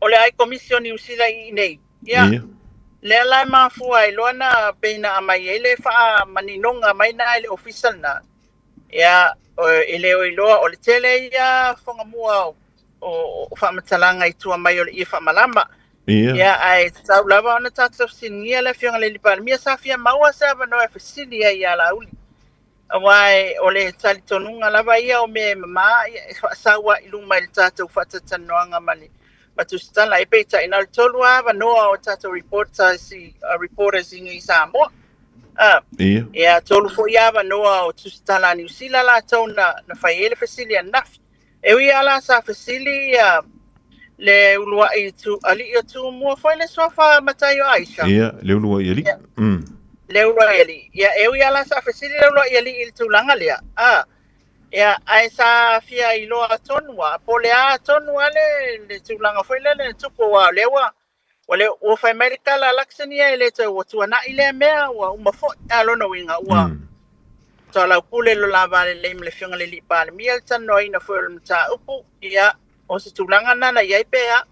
o le High Komisi o Niu Sila i inei. Ia, lea la e mafua ai loa na pei na aumai ai le faamaninoga mai na i le ofisa lena. Ia, e le o iloa o le tele ia fogamua o faamatalaga i tua mai o le ie faamalama. Ia, ae tatau lava ona tatou fesiligia le Afioga i le Alii Palemia sa fia maua se avanoa e fesili ai ia Laauli. Aua o le talitonuga lava ia o mea e mama e faasau lava i luma i le tatou faatalatalanoaga ma le ma Tusitala. E peitai, na o le tolu lava avanoa o tatou reporters reporters i Samoa. Ia, tolu foi avanoa o Tusitala a Niu Sila latou na fai ai le fesili ananafi. E ui lava la sa fesili ia le uluai tu, alii o Tumua foi le suafa matai o Aisha. Ia, le uluai alii. Le uluai alii. Ia, e ui lava la sa fesili le uluai alii i le tulaga lea. A, ia, ae sa fia iloa tonu lava, po o le a tonu lava le tulaga foi lea na tupu, aua o lea ua fai mai le tala a Luxon ia e le toe ua tuanai lea mea, ua uma foi. A, lona uiga, ua soalaupule lo la va lelei ma le Afioga i le Alii Palemia le talanoaina foi o le mataupu, ia, o se tulaga lena na i ai pe a.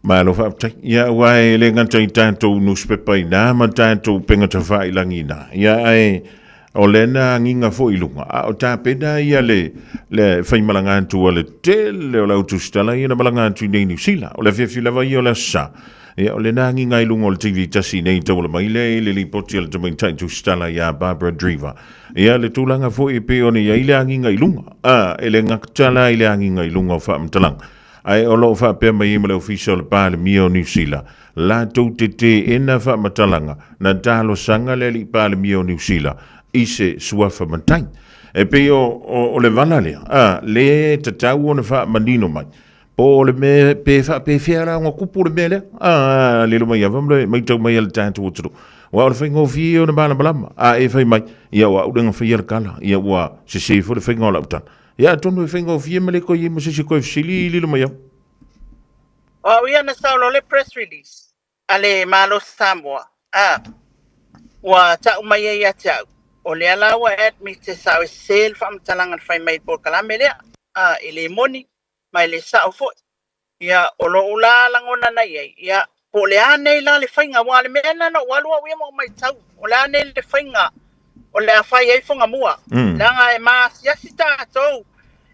Malo faafetai. Ia, aua e le gata i tatou newspaper ina ma tatou upega tafailagi ina. Ia, ae o lea na agiga foi i luga, a o tapena ia le faimalaga atu a le tele o le au tusitala ia na malaga atu i nei Niu Sila. O le afiafi lava ia o le Aso Sa. Ia, o lea na agiga i luga o le TV tasi nei tauala mai lea i le lipoti a le tamaitai tusitala ia Barbara Dreaver. Ia, le tulaga foi e pei ona i ai le agiga i luga. A, e le gata la i le agiga i luga o faamatalaga. Ae o lo o faapea mai ai ma le Ofisa o le Palemia o Niu Sila, latou te teena faamatalaga na talosaga le Alii Palemia o Niu Sila i se suafa matai. E pei o le vala lea, a, le tatau ona faamanino mai, po o le mea pe faapefea la ona tupu le mea lea, a, lilo mai ava ma le matau mai a le tatou atunuu. Aua o le faigofie ia ona malamalama, a e fai mai, ia o au lea na faia le tala, ia ua sese foi le faiga o lau tala. Ia atonu e faigofie ma le toe i ai ma se isi e toe fesili lilo mai au. O au ia na sau loa le press release a le Malo Samoa, a ua tau mai ai ia te au, o lea la ua admit e sao e sese le faamatalaga na fai mai i le polokalame lea, a e le moni ma e le sao foi. Ia, o lou la lagona na i ai, ia, po o le a nei la le faiga, aua o le mea lena na ou alu au ia ma ou matau, o le a nei le faiga o le a fai ai Fugamua, leaga e maasiasi tatou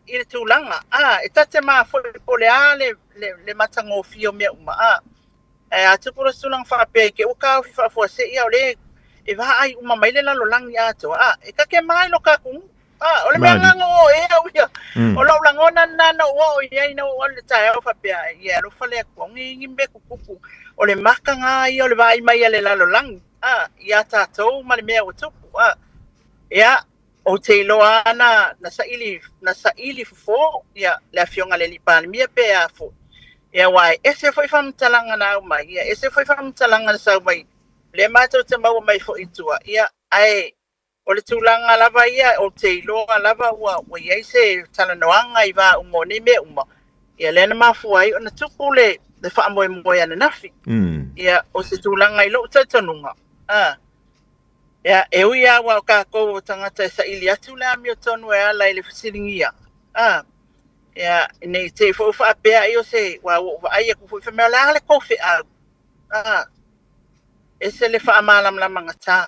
i le tulaga, a, e ta te ma foi po o le a le matagofie o mea uma, a. Ae a tupu loa se tulaga faapea i te i ua taofi faafuasei, a o lea e vaai uma mai le lalolagi atoa, a, e ta te ma i lo tatou nuu. A, o le mea lena na oo i ai au ia. O lou lagona lena na ou oo i ai ina ua ou alu i le taeao faapea, ia e alofa le Atua, ni ni mea tutupu. O le mataga ia o le vaai mai a le lalolagi, a, ia tatou ma le mea ua tupu, a. Ia, ou te iloa lava na saili fofo ia le Afioga i le Alii Palemia pe a foi. Ia aua e ese foi faamatalaga na aumai, ia ese foi faamatalaga na sau mai, lea matou te maua mai foi i tua, ia, ae O le tulaga lava ia, ou te iloa lava ua i ai se talanoaga i va uma o nei mea uma, ia lea na mafua ai ona tupu le faamoemoe ananafi. Ia, o se tulaga i lou talitonuga, a, ia, e ui lava aua o tatou o tagata e saili atu le amiotonu e ala i le fesiligia, a, ia, ne i te i foi ua faapea ai o se, aua ua ou vaai atu foi fai mai o le a le tou feau, a, ese le faamalamalamagatā.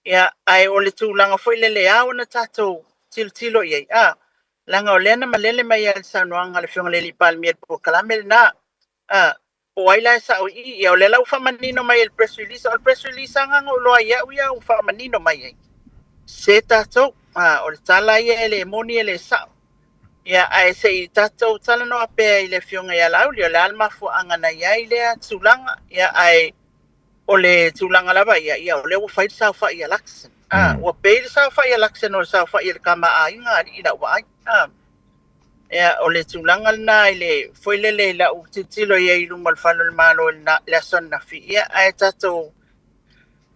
Ia, ae o le tulaga foi lele e ao ona tatou tilotilo i ai, a, leaga o lea na malele mai lava i le saunoaga a le Afioga i le Alii Palemia i le polokalame lena, a, po o ai la e sao i i, ia o lea la ua faamanino mai e le press release, o le press release lava na ou iloa ai au ia ua faamanino mai ai, se tatou, a, o le tala ia e le moni e le sao. Ia, ae se i tatou talanoa pea i le Afioga ia Laauli, o le a le mafuaaga na i ai lea tulaga, ia, ae o le tulaga lava ia, ia o lea ua fai le saofai a Luxon. A, ua pei le saofai a Luxon o le saofai a le tama a aiga alii i lau vaai. A, ia, o le tulaga lena i le foi lele i lau tilotilo i ai i luma o le fale o le Malo i le aso ananafi, ia, ae tatou,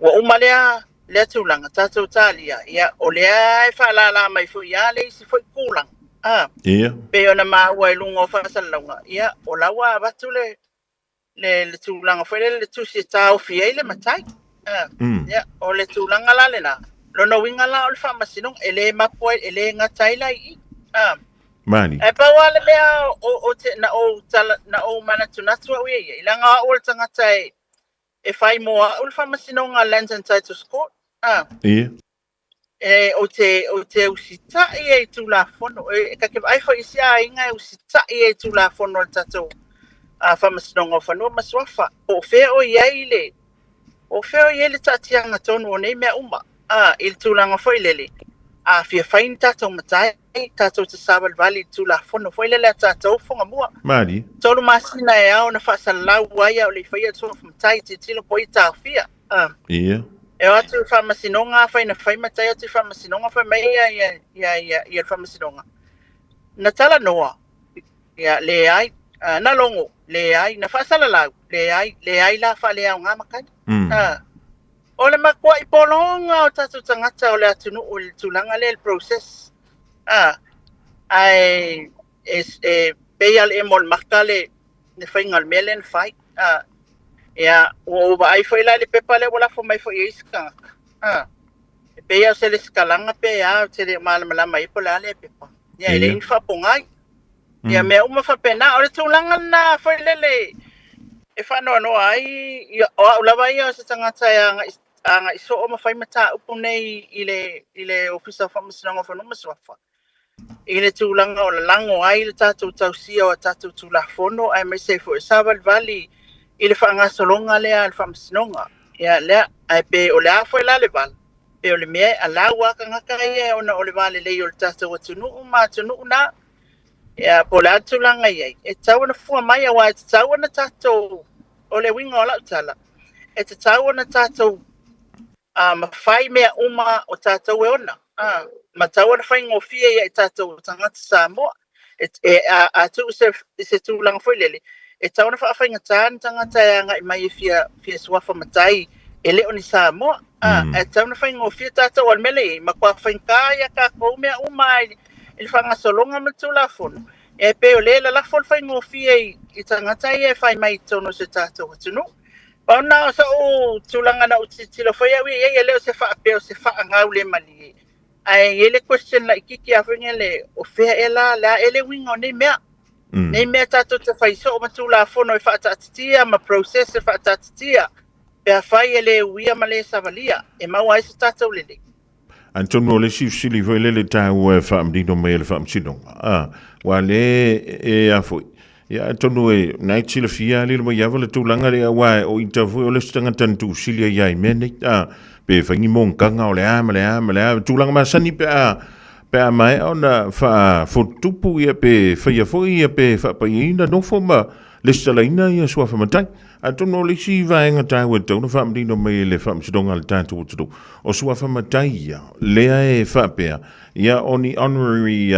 ua uma lea, lea tulaga, tatou talia, ia, o lea e faalala mai foi ia le isi foi tulaga. A, pei ona maua i luga o faasalalauga, ia, o la ua avatu le, le, le tulaga foi lele le tusi e taofi ai le matai. Ia, o le tulaga la lena. Lona uiga la o le faamasinoga, e le mapu ai, e le gata ai la i i. Mani. Ae pau lava le mea o, o te, na ou, tala, na ou manatunatu au ia i ai, leaga o au o le tagata e, e fai mo au le faamasinoga Lands and Titles Court. Ia. E, ou te, ou te usitai ai i Tulafono. E, ta te vaai foi i isi aiga e usitai ai i Tulafono a le tatou Faamasinoga o Fanua ma Suafa. Po o fea o i ai le, po o fea o i ai le taatiaga tonu o nei mea uma, a, i le tulaga foi lele, a fia fai ni tatou matai, tatou te savalivali i le Tulafono foi lele a tatou Fogamua. Malie. 3 masina e ao ona faasalalau ai a o le i faia le suafa matai, tilotilo po o ai e taofia. A. Ia. E o atu i le faamasinoga, afai na fai matai atu i le faamasinoga, fai mai ia, ia, ia, ia, ia le faamasinoga. Na talanoa, ia, leai. Uh, na logo, leai. Na faasalalau, leai. Leai la faaleaoga matai. Uh, o le matuai pologa o tatou tagata o le atunuu i le tulaga lea i le process. Uh, ae e, e pei lava le emo o le maka le, le faiga o le mea lea na fai. A, ia, ua ou vaai foi la i le pepa lea ua lafo mai foi e isi tagata. A, e pei lava o se lesitalaga pe a, ou te le o malamalama i ai po o le a lea pepa. Ia, e leai ni faapogai. Ia, mea uma faapena. O le tulaga lena foi lele e faanoanoa ai, ia, o au lava ia o se tagata e agai, agai soo ma fai mataupu nei i le, i le Ofisa o Faamasinoga o Fanua ma Suafa. I le tulaga o lalago ai le tatou tausia o a tatou Tulafono aemaise ai foi o savalivali i le faagasologa lea a le Faamasinoga. Ia lea, ae pe o le a foi la le vala, pe o le mea e allow a tagata ia ona o le va lelei o le tatou atunuu ma atunuu na, ia po o le a le tulaga i ai, e tatau ona fua mai aua e tatau ona tatou, o le uiga o lau tala, e tatau ona tatou a ma fai mea uma o tatou e ona, a, ma tatau ona faigofie ia i tatou o tagata Samoa. E, e, a, a tuu se, i se tulaga foi lele, e tatau ona faafaigatā ni tagata e agai mai e fia, fia suafa matai e le o ni Samoa. A, ae tatau ona faigofie tatou, o le mea lea e i ai, matua faigata ia tatou mea uma i, i le faagasologa ma le Tulafono. E pei o lea e lalafo le faigofie i, i tagata ia e fai mai i totonu o si o tatou atunuu. Pau na o so'u tulaga na ou tilotilo foi au ia i ai, e le o se faapea o se faagaulemalie, ae i ai le question laitiiti lava foi lele, o fea ea la, le a ea le uiga o nei mea? Nei mea tatou te fai soo ma Tulafono e faataatitia ma process e faataatitia, pe afai e le uia ma le savalia, e maua ai se tatou lelei. Atonu o le isi fesili foi lele taua e faamanino mai e le Faamasinoga, a, aua le e a foi, ia atonu e, na e te silafia lilo mai ava le tulaga lea, aua o ita foi o le isi tagata na tuufesili ai lava i mea nei, a, pe fai ni monotaga o le a ma le a ma le a, tulaga masani pe a, pe a maea ona faafotutupu ia pe faia foi ia pe faapaiaina nofo ma lesitalaina ia suafa matai. Atonu o le isi vaega taua e tatau ona faamanino mai e le Faamasinoga a le tatou atunuu, o suafa matai ia, lea e faapea, ia o ni honorary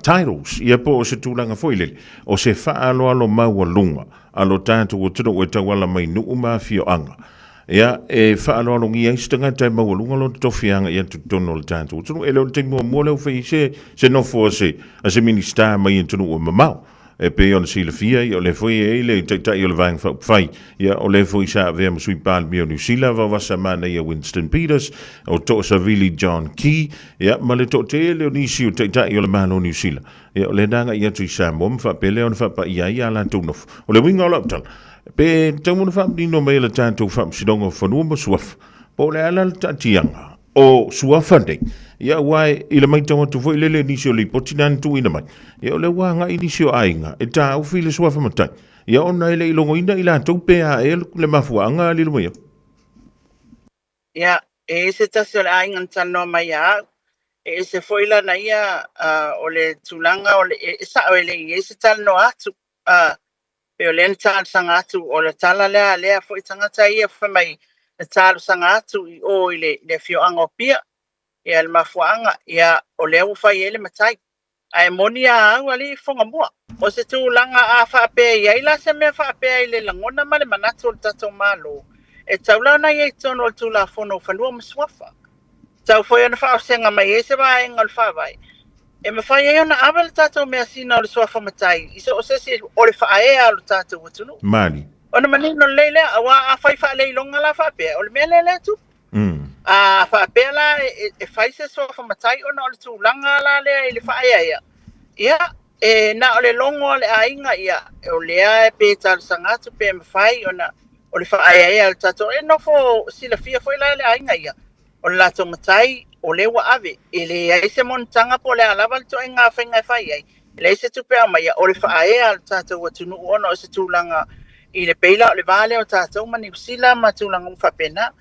titles, ia po o se tulaga foi lele, o se faaaloalo maualuga a lo tatou atunuu e tauala mai nuu ma afioaga, ia e faaaloalogia ai se tagata e maualuga lona tofiaga i atu i totonu o le tatou atunuu. E le o le taimi muamua lea ua fai ai se nofo a se Minisita mai atunuu e mamao. E pei ona silafia, ia o lea foi e i ai le Taitai o le Vaega Faaupufai, ia o lea foi sa avea ma Sui Palemia o Niu Sila, Vaovasa Manaia Winston Peters, o Toosavili John Key, ia ma le toatele o nisi o Taitai o le Malo o Niu Sila. Ia o lea na agai atu i Samoa ma faapea lea ona faapaia ai a latou nofo. O le uiga o lau tala, pe tatau ona faamanino mai e le tatou Faamasinoga o Fanua ma Suafa, po o le a la le taatiaga o suafa nei, ia aua i le matau atu foi lele i nisi o lipoti na na tuuina mai, ia o lea ua agai nisi o aiga e taofi le suafa matai, ia ona e le i logoina i latou pe a ea le mafuaaga a lilo mai au. Ia, e i ai se tasi o le aiga na talanoa mai ia au, e ese foi lana ia o le tulaga o le, e sao e le i i ai se talanoa atu, pei o lea na talosaga atu, o le tala lea a lea foi tagata ia fai mai na talosaga atu i o i le, i le afioaga o Apia, ia le mafuaaga, ia o lea ua fai ai le matai. Ae moni a au alii Fogamua, o se tulaga a faapea e i ai la se mea faapea i le lagona ma le manatu o le tatou Malo, e tatau la ona i ai i totonu o le Tulafono o Fanua ma Suafa. Tatau foi ona faaosega mai ai se vaega o le Faavae e mafai ai ona ave le tatou measina o le suafa matai i so o se isi o le faaea o le tatou atunuu. Mali. Ona manino lelei lea, aua afai faaleiloga la faapea, o le mea lea lea e tupu. A faapea la e fai se suafa matai ona o le tulaga la lea i le faaeaea, ia, e na o le logo a le aiga, ia, o lea pe talosaga atu pe mafai ona o le faaeaea o le tatou, e nofo silafia foi la e le aiga ia, o le latou matai o lea ua ave, e leai se monotaga po o le a lava le ituaiga faiga e fai ai, e leai se tupe aumaia, o le faaea o le tatou atunuu ona o se tulaga i le pei la o le va lea o tatou ma Niu Sila ma tulaga uma faapena.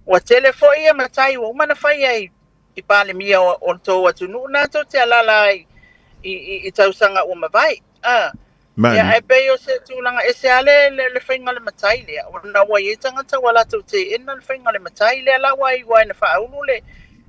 Ua tele foi ia matai ua uma ona fai ai i Palemia o le tou atunuu na tou te alaala ai i tausaga ua mavae. A. Mani. Ia, ae pei o se tulaga ese lava le, le, le faiga o le matai lea, ona ua i ai tagata ua latou teena le faiga o le matai lea la ua iu ai ina faaulu le,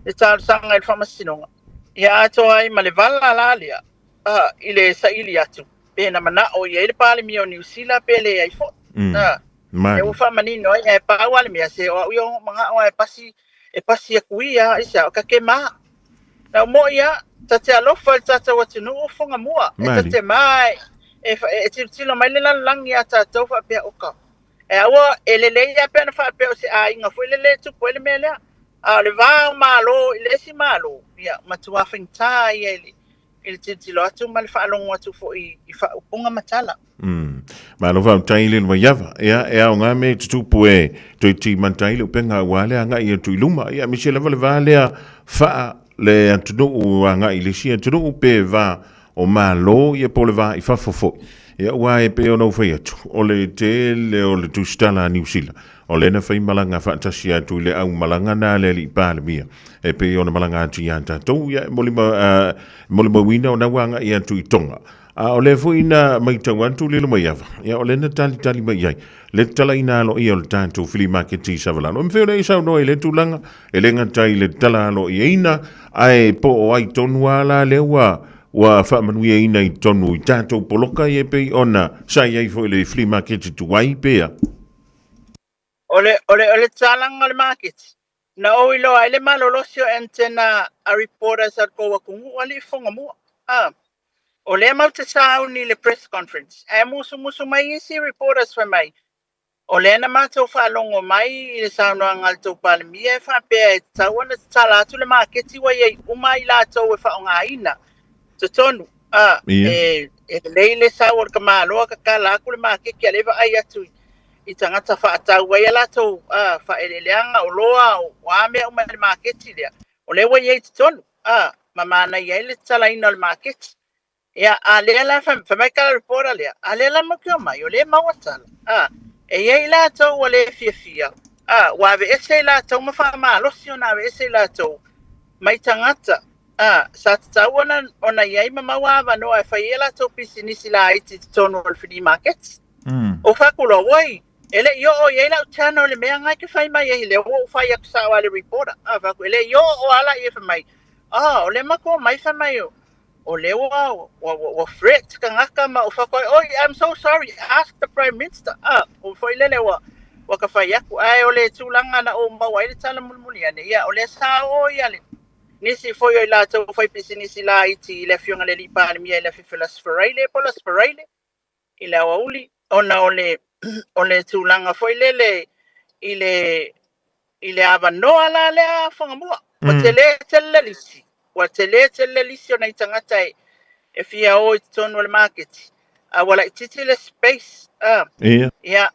le talosaga i le faamasinoga. Ia atoa ai ma le vala la lea, a, i le saili atu, pe na manao i ai le Palemia o Niu Sila pe leai foi. A. Mani. Lea ua faamanino ai, ae pau lava le mea, se o au ia o manao lava e pasi, e pasi aku ia, aisea, o ka ke mā. Nau mo'i a, ta te alofa i le tatou atunuu o Fugamua, e ta te mā e, e, e tilotilo mai le lalolagi iā tatou faapea, oka, e aua, e lelei lava pe ana faapea o se aiga foi lele e tupu ai le mea lea. A o le va o Malo i le isi Malo, ia, matua faigata ia i le, i le tilotilo atu ma le faalogo atu foi i faaupuga ma tala. Malo faafetai i le Luaiava. Ia, e aoga mea i tutupu e toe timata ai le upega aua le agai atu i luma. Ia, aemaise lava le va lea faa le atunuu agai i le isi atunuu pe va o Malo ia po o le va i fafo foi. Ia, aua e pei ona ou fai atu, o le tele o le tusitala a Niu Sila, o lea na fai malaga faatasi atu i le au malaga na a le alii Palemia e pei ona malaga atu ia tatou, ia, e molimauina ona ua agai atu i Tonga. A o lea foi na matau atu le Lomaiava, ia o lea na talitali mai i ai le tatalaina aloaia o le tatou flea market i Savalalo. E mafai ona e saunoa i lea tulaga, e le gata i le tatala aloaiaina, ae po o ai tonu lava la lea ua ua faamanuiaina i totonu i tatou poloka ia e pei ona sa i ai foi le flea market tuai pe a? O le, o le, o le tatalaga o le maketi, na ou iloa ai le malolosi o antenna a reporters a le tou atunuu alii Fogamua. A, o lea matou te sauni i le press conference, ae musumusu mai isi reporters fai mai, o lea na matou faalogo mai i le saunoaga a le tou Palemia e faapea e tatau ona tatala atu le maketi ua i ai uma i latou e faaaogaina totonu. A, e, e lelei le sau o le tamaloa tatala atu le maketi a lea e vaai atu i i tagata faatau ai a latou faaeleeleaga, oloa, o a mea uma i le maketi lea, o lea ua i ai i totonu, ma manaia ai le tatalaina o le maketi. Ia, a lea la, fai mai ka reporter lea, a lea la matou te omai, o lea e maua tala, e i ai latou ua le fiafia, ua aveese i latou ma faamalosi ona aveese i latou mai tagata, sa tatau ona i ai ma maua avanoa e fai ai a latou pisinisi laiti i totonu o le flea market. O faku loa, oi, e le i oo i ai lau channel i le mea na e te fai mai ai, lea ua ou fai atu sao lava i le reporter. A faku, e le i oo lava la ia fai mai, oh, o lea matou omai fai mai, o lea ua, ua, ua, ua threat tagata ma ou faku ai, oi, I'm so sorry, ask the Prime Minister. A, o foi lele ua, ua ka fai atu. Ae o le tulaga na ou maua ai le tala mulimuli ane, ia, o lea sa oo ia le, Nisi foi o i latou faipisinisi laiti i le Afioga i le Alii Palemia i le afiafi o le Aso Faraile po o le Aso Faraile i le aoauli, ona o le o le tulaga foi lele i le i le avanoa la lea Fuagamua. Ua tele tele le lisi, ua tele tele le lisi o nai tagata e e fia o i totonu o le maketi, a ua laitiiti le space. Ia. Ia,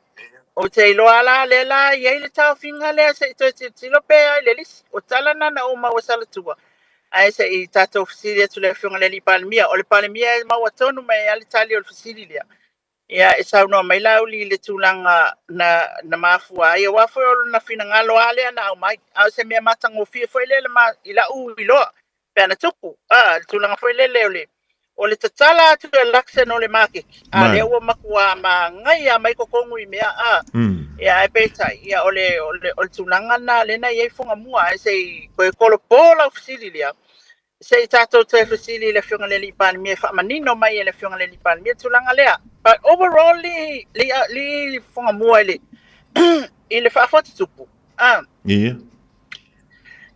ou te iloa la lea la e i ai le taofiga lea se i toe tilotilo pe ai le lisi. O tala na na ou maua salatua, ae se i tatou fesili atu i le Afioga i le Alii Palemia. O le Palemia e maua tonu mai ai le tali o le fesili lea. Ia, e saunoa mai Laauli i le tulaga na, na mafua ai, aua foi o lona finagalo lava lea na aumai. A o se mea matagofie foi lea i la'u iloa, pe ana tupu, a, le tulaga foi lele o le, o le tatala atu e Luxon o le maketi, a lea ua matua manaia mai totonu i mea, a. Ia, ae peitai, ia, o le, o le, o le tulaga lena lea na i ai Fuagamua, ae se i toe tolopo lau fesili lea, se i tatou toe fesili i le Afioga i le Alii Palemia e faamanino mai e le Afioga i le Alii Palemia le tulaga lea. But overall, li, li, li Fuagamua i le, i le faafotutupu, a. Ia.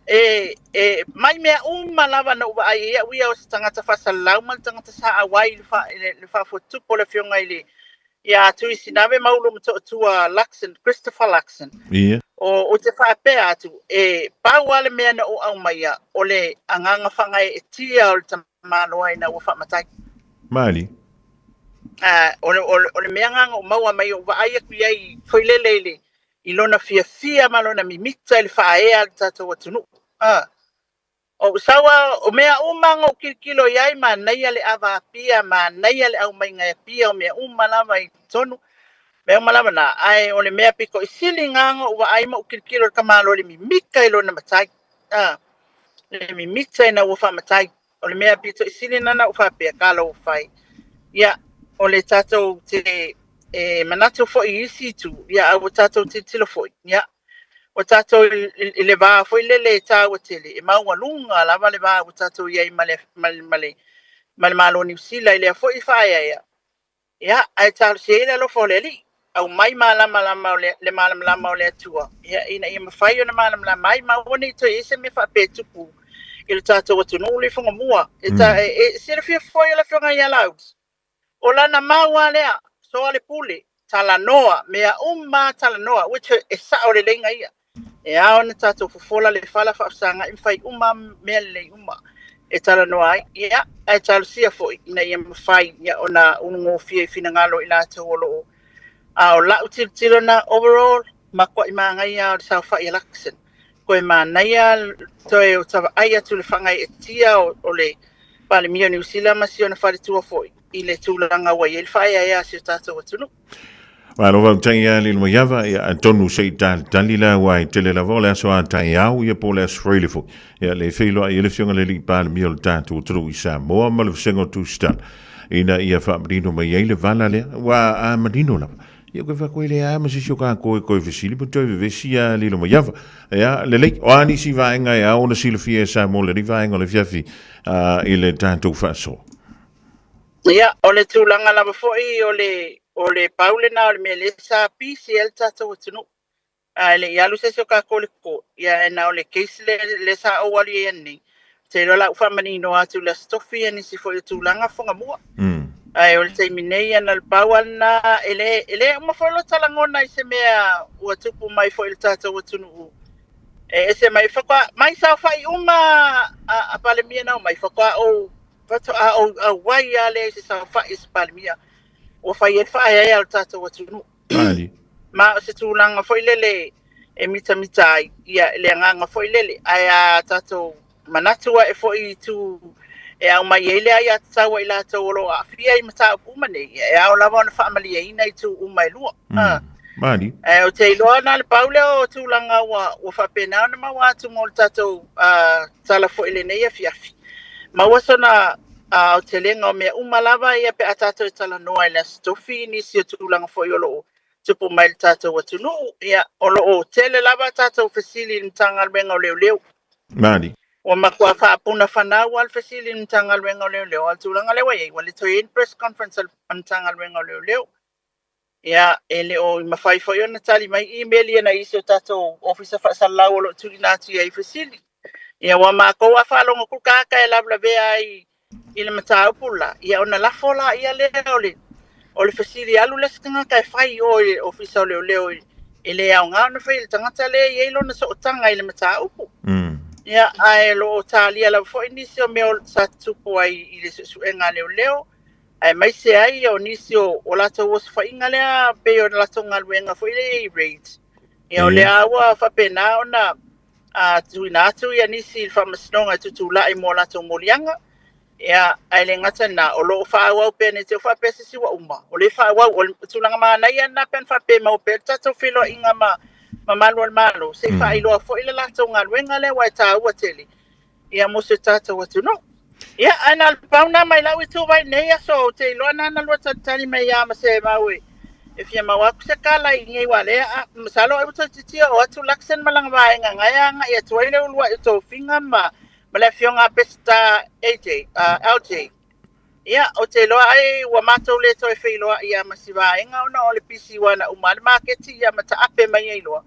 E, e, mai mea uma lava na ou vaai ai au ia o se tagata faasalalau ma le tagata sa auai i le, fa, le, le faafotutupu o le Afioga i le ia Tui Sinave Maulu Motootua Luxon, Christopher Luxon. Ia. O, ou te faapea atu, e pau lava le mea na ou aumaia, o le agaga faagaeetia o le tamaloa ina ua faamatai. Malie. O le, o le, o le mea lena na ou maua mai, ou vaai atu i ai foi lele i le, i lona fiafia ma lona mimita i le faaea a le tatou atunuu. O ou sau lava, o mea uma na ou tilotilo i ai, manaia le ava Apia, manaia le aumaiga e Apia o mea uma lava i totonu, mea uma lava na. Ae o le mea pito i sili na na ou vaai ma ou tilotilo i le tamaloa i le mimita i lona matai. Le mimita ina ua faamatai. O le mea pito i sili lena na ou faapea, talofa e. Ia, o le tatou te e manatu foi i isi itu, ia, a ua tatou tilotilo foi, ia, ua tatou i le va foi lele e taua tele, e maualuga lava le va ua tatou i ai ma le, ma le, ma le, ma le Malo o Niu Sila i lea foi faaeaea. Ia, ae talosia ia le alofa o le Alii, aumai malamalama o le, le malamalama o le Atua, ia, ina ia mafai ona malamalama ai, ma aua ne i toe i ai se mea faapea e tupu i le tatou atunuu le Fuagamua. E, ta, e, e silafia foi e le Afioga ia Laauli, o lana mau lava lea, soalepule, talanoa, mea uma lava talanoa, which e sao lelei ia. E ao ona tatou fofola le fala faafesagai ma fai uma mea lelei uma e talanoa ai. Ia, ae talosia foi ina ia mafai ia ona ulugofie i finagalo i latou o lo o. A o lau tilotilo na overall, matuai manaia o le saofai a Luxon. Toe manaia toe o tavaai atu le faagaeetia o le Palemia o Niu Sila ma si ona faletua foi i le tulaga ua i ai le faaeaea a si o tatou atunuu. Malo faafetai ia Lilomaiava, ia atonu se i talitali la aua e tele lava o le aso a taeao ia po o le aso Faraile foi. Ia le feiloai ai le Afioga i le Alii Palemia o le tatou atunuu i Samoa ma le Vasega o Tusitala ina ia faamanino mai ai le vala lea aua a manino lava ia koe fai atu e leai lava ma se isi o tatou e toe fesili ma toe vevesi ia Lilomaiava. Ia lelei, o a nisi vaega e ao ona silafia e Samoa i lenei vaega o le afiafi i le tatou faasoa? Ia, o le tulaga lava foi o le, o le pau lena o le mea lea sa pisi ai le tatou atunuu. A e le i alu se isi o tatou i le court, ia e na o le case lea, lea sa ou alu i ai nei. Ou te iloa o le a ou faamanino atu i le Aso Tofi ia nisi foi o tulaga Fuagamua. Ae o le taimi nei, ia na o le pau lava lena, e le, e le uma foi lota lagona i se mea ua tupu mai foi i le tatou atunuu. E ese mai, faatoa, mai saofai uma a, a Palemia na omai, faatoa ou Faatoa ou auai lava lea i se saofai i se Palemia ua fai ai le faaeaea o le tatou atunuu. Malie. Ma o se tulaga foi lele e mitamita ai ia le agaga foi lele. Ae a tatou manatu ae foi i itu e aumai ai le aiatatau a i latou o lo o aafia i mataupu uma nei, ia e ao lava ona faamalieina itu uma e lua. Malie. Ae ou te iloa na o le pau lea o tulaga ua, ua faapena ona maua atu mo le tatou tala foi i lenei afiafi. Maua sona aotelega o mea uma lava ia pe a tatou e talanoa i le Aso Tofi i nisi o tulaga foi o lo o tupu mai i le tatou atunuu. Ia, o lo o tele lava a tatou fesili i le Matagaluega o Leoleo. Malie. Ua matua faapuna fanau lava le fesili i le Matagaluega o Leoleo, a o le tulaga lea ua i ai, ua le toe i ai ni press conference a le Matagaluega o Leoleo. Ia, e le o mafai foi ona tali mai imeli a nai isi o tatou ofisa faasalalau o lo o tuuina atu i ai fesili. Ia ua makou a faalogo ku kaka e lavelavea ai i le mataupu la, ia ona lafo la ia lea o le o le fesili alu le isi tagata e fai i o i le ofisa o leoleo e le aoga ona fai e le tagata lea e i ai lona sootaga i le mataupu. Ia, ae o lo o talia lava foi nisi o mea sa tutupu ai i le suesuega a leoleo, aemaise ai o nisi o, o latou osofaiga lea pei o latou galuega foi lea i raids. Ia, o lea ua faapena ona a tuuina atu ia nisi i le faamasinoga e tutulai mo latou moliaga. Ia, ae le gata i lena, o lo o faaauau pea ne i te i ua faapea se isi ua uma. O lea e faaauau, o le tulaga manaia lena pe ana faapea e maua pea le tatou feiloaiga ma ma malu o le Malo, se i faailoa foi le latou galuega lea aua e taua tele ia mo si o tatou atunuu. Ia, ae na o le pau lena mai lau itu vai i lenei aso, ou te iloa na ona lua talitali mai lava ma se mau e e fia maua atu se tala i nei aua lea, a, masalo ai ua toeitiiti oo atu Luxon ma lana vaega na e agai atu ai le uluai o tofiga ma ma le afioga a Peseta AJ, LJ. Ia, ou te iloa ai ua matou le toe feiloai lava ma si vaega ona o le pisi ua na uma lava le maketi ia ma taape mai ai loa.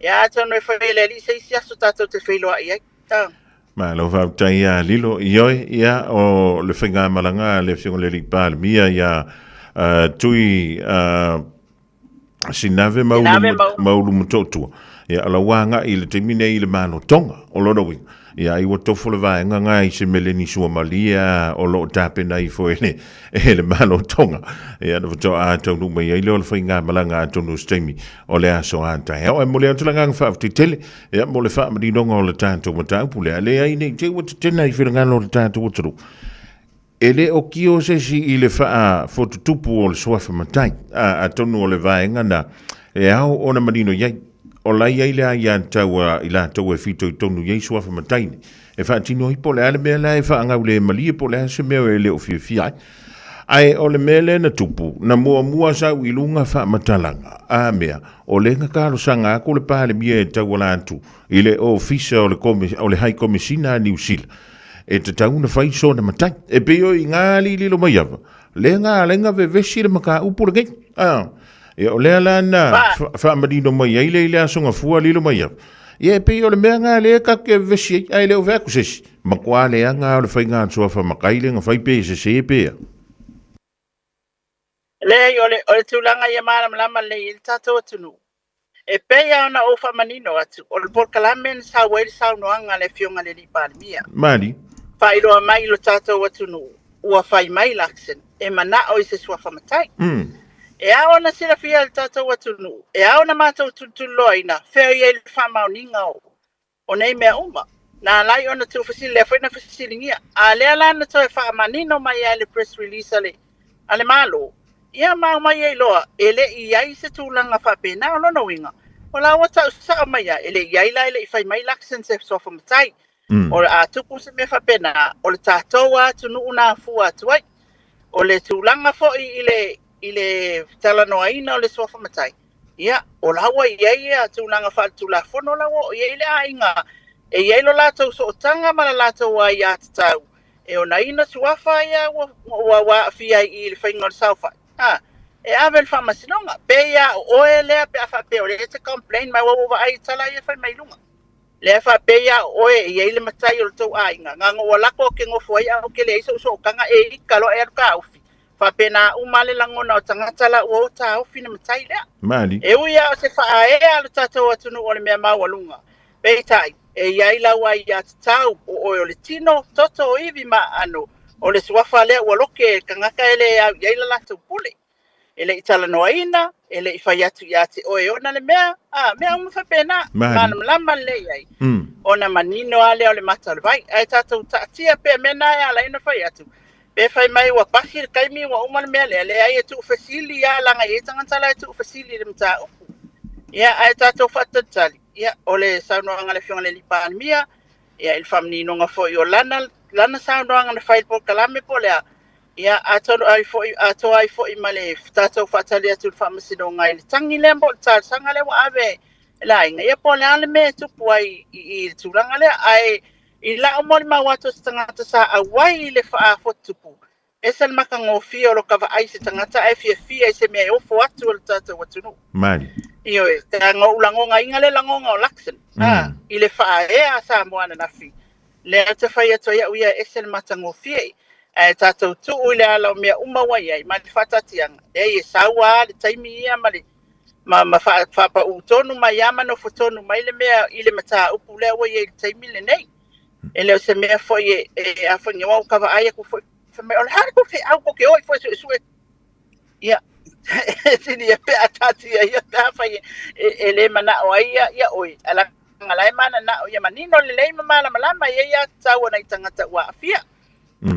Ia, atonu e fai e le alii se isi aso tatou te feiloai ai. Ah. Malo faafetai ia Lilo. Ioe, ia, o le faigamalaga a le Afioga i le Alii Palemia ia Tui Sinave Maulu Motootua. Ia, o la ua agai i le taimi nei i le Malo Tonga, o lona uiga, ia, ai ua tofo le vaega nga i se meleni suamalie o lo o tapena ifo e le, e le Malo Tonga. Ia, na faatoa taunuu mai ai lea o le faigamalaga atonu o se taimi o le aso a taeao. Ae momoli atu le agaga faafetai tele, ia, mo le faamaninoga o le tatou mataupu lea. Leai, ne i te i ua tetena i finagalo o le tatou atunuu. E le o kio se isi i le faafotutupu o le suafa matai, a, atonu o le vaega na e ao ona manino i ai. O la i ai le aiatatau a i latou e fitoitonu i ai suafa matai nei, e faatino ai po o le a le mea la e faagaulemalie po o le a se mea e le o fiafia ai. Ae o le mea lea na tupu, na muamua sau i luga faamatalaga, a mea, o lea na talosaga atu le Palemia e tauala atu i le Ofisa o le, o le High Komesina a Niu Sila, e tatau ona fai sona matai. E pei o i ngā lililo mai ava, lea ngā ala na vevesi le mataupu lenei. Ah, ia o lea la na faamanino mai ai le i le aso gafua lilo mai ava. Ia e pei o le mea ngā lea tatou te vevesi ai, ae le o fai atu se isi. Matua leaga o le faiga atu matai le na fai pe sese pe a. Leai, o le, o le tulaga ia malamalama lelei ai le tatou atunuu. E pei lava ona ou faamanino atu, o le polokalame na sau ai le saunoaga a le Afioga i le Alii Palemia. Mali. Faailoa mai i lo tatou atunuu, ua fai mai Luxon e manao i se suafa matai. E ao ona silafia e le tatou atunuu, e ao ona matou tulituliloaina fea o i ai le faamaoniga o o nei mea uma. Na ala ai ona tuufesili, lea foi na fesiligia. A lea la na toe faamanino mai ai le press release a le, a le Malo, ia ma aumai ai loa, e le i i ai se tulaga faapena. O lona uiga, o la ua tau sao mai lava, e le i ai la, e le i fai mai Luxon se suafa matai. O le a tupu se mea faapena, o le tatou lava atunuu na afua atu ai. O le tulaga foi i le, i le talanoaina o le suafa matai, Ia, o la ua i ai ia tulaga faaletulafono la ua oo i ai le aiga, e i ai lo latou sootaga ma le latou aiatatau e onaina suafa ia ua, ua, ua aafia ai i le faiga o le saofai. A, e ave i le faamasinoga. Pei lava o oe lea pe a faapea o lea e te complain mai, aua ua ou vaai i tala ia e fai mai i luga. Lea e faapea ia o oe e i ai le matai o le tou aiga, na ona ou alu atu ou te nofo ai ae ou te leai sou sootaga, e ika loa e alu taofi. Faapena uma le lagona o tagata la ua o taofi le matai lea. Mali. E ui lava o se faaea a lo tatou atunuu o le mea maualuga, peitai, e i ai lau aiatatau, o oe o le tino, toto, ivi ma aano, o le suafa lea ua loke e le tagata e le au i ai la latou pule. E le i talanoaina, e le i fai atu ia te oe ona le mea, a, mea uma faapena, malamalama lelei ai, ona manino lava lea o le mata o le vai. Ae tatou taatia pea mea na e ala ai ona fai atu, Pe fai mai ua pasi le taimi ua uma le mea lea, leai e tuufesili lava leaga e i ai tagata la e tuufesili i le mataupu. Ia, ae tatou faatalitali, ia, o le saunoaga a le Afioga i le Alii Palemia, ia, i le faamaninoga foi o lana, lana saunoaga na fai i le polokalame po o le a, ia, atonu ai foi, atoa ai foi ma le tatou faatali atu i le faamasinoga i le tagi lea po o le talosaga lea ua ave e le aiga, ia po o le a le mea e tupu ai i, i le tulaga lea. Ae I lau molimau atu o se tagata sa auai i le faafotutupu, ese le matagofie o lo ta vaai i se tagata ae fiafia i se mea e ofo atu e lo tatou atunuu. Mali. Ioe, leaga ou lagogaina le lagoga o Luxon, a, i le faaea a Samoa ananafi, lea ou te fai atu ai au ia e ese le matagofie, ae tatou tuu i le ala o mea uma ua i ai, ma le faataatiaga, leai e sau lava le taimi ia ma le ma, ma faapauu tonu mai lava ma nofo tonu mai le mea i le mataupu lea ua i ai i le taimi lenei. E le o se mea foi e, e a foi, aua ua ta vaai atu foi, fai mai, o le a le tou feau tou te o ai foi e suesue. Ia, sili ia pe a taatia ia pe afai e le manao ai ia oe, ae leaga la e mananao ia manino lelei ma malamalama, e i ai aiatatau a nai tagata ua aafia.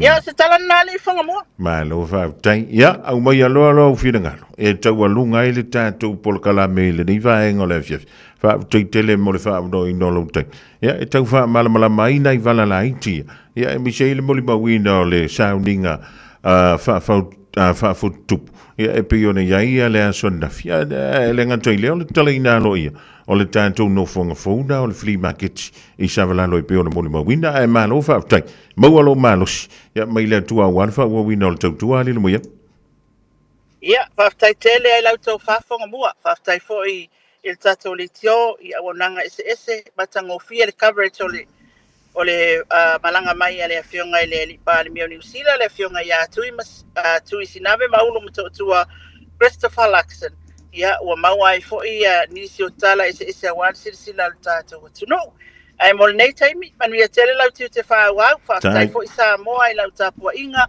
Ia, o se tala lena alii Fuagamua. Malo faafetai. Ia, aumaia loa lou finagalo e taualuga ai le tatou polokalame i lenei vaega o le afiafi. Faafetai tele mo le faaavanoaina o lou taimi. Ia, e tau faamalamalama ai nai vala laiti ia, ia aemaise ai le molimauina o le sauniga faafau faafututupu, ia e pei ona i ai ia le aso ananafi. Ia, e le gata i lea o le tatalaina aloaia o le tatou nofoaga fou na o le flea market i Savalalo e pei ona molimauina, ae malo faafetai. Maua lou malosi, ia mai le Atua aua le faaauauina o le tautua alii Lomoia. Ia, faafetai tele ai la outou faafofoga mua. Faafetai foi i le tatou leitio i auaunaga eseese, matagofie le coverage o le o le malaga mai a le Afioga i le Alii Palemia o Niu Sila, le Afioga ia Tui, Tui Sinave Maulu Motootua Christopher Luxon. Ia, ua maua ai foi nisi o tala eseese aua le silasila a lo tatou atunuu. Ae mo lenei taimi, manuia tele lau tiute faaauau. Faafetai foi Samoa i lau tapuaiga,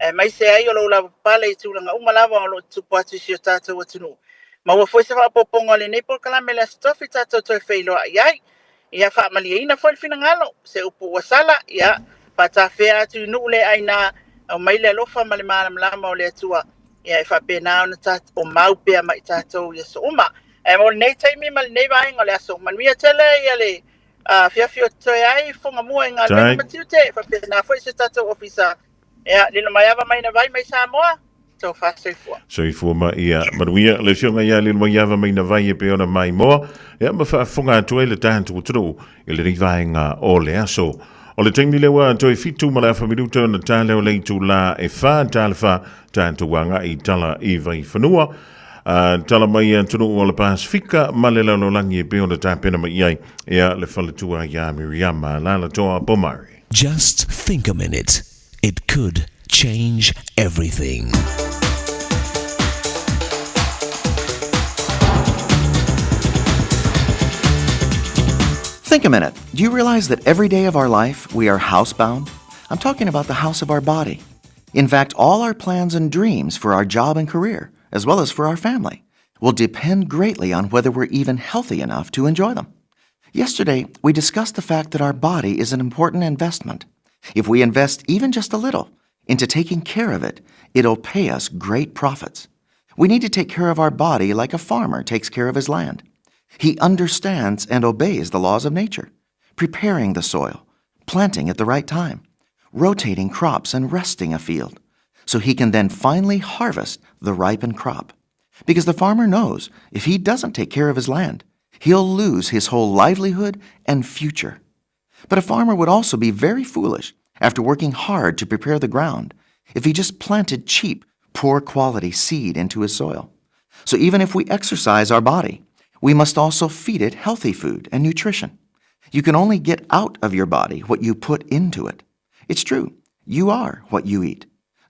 aemaise ai o lou lavapapale i tulaga uma lava o lo o tutupu atu i si o tatou atunuu. Maua foi se faaopoopoga o lenei polokalame i le Aso Tofi tatou toe feiloai ai. Ia faamalieina foi le finagalo, se upu ua sala, ia faatafea atu i nuu le aina, aumai le alofa ma le malamalama o le Atua, ia e faapena ona o mau pea ma i tatou i aso uma. Ae mo lenei taimi ma lenei vaega o le aso, manuia tele ia le afiafi o totoe ai Fuagamua i galuega ma tiute, faapena foi se tatou ofisa. Ia, Lilomaiava mai na vai mai Samoa, tofa soifua. Soifua ma ia manuia le afioga ia Lilomaiava mai na vai e pei ona maimoa, ia ma faafofoga atu ai le tatou atunuu i lenei vaega o le aso. O le taimi lea ua toe 7 ma le afa minuta ona ta lea o le itulā e 4 ta le 4, tatou agai i tala i Vaifanua. Tala mai atunuu o le Pasefika ma le lalolagi e pei ona tapena mai i ai ia le faletua ia Miriama Lalatoa Pomare. Just think a minute. It could change everything. Think a minute. Do you realize that every day of our life we are housebound? I'm talking about the house of our body. In fact, all our plans and dreams for our job and career, as well as for our family, will depend greatly on whether we're even healthy enough to enjoy them. Yesterday, we discussed the fact that our body is an important investment. If we invest even just a little into taking care of it, it'll pay us great profits. We need to take care of our body like a farmer takes care of his land. He understands and obeys the laws of nature, preparing the soil, planting at the right time, rotating crops and resting a field, so he can then finally harvest the ripened crop. Because the farmer knows if he doesn't take care of his land, he'll lose his whole livelihood and future. But a farmer would also be very foolish after working hard to prepare the ground if he just planted cheap, poor quality seed into his soil. So even if we exercise our body, we must also feed it healthy food and nutrition. You can only get out of your body what you put into it. It's true, you are what you eat.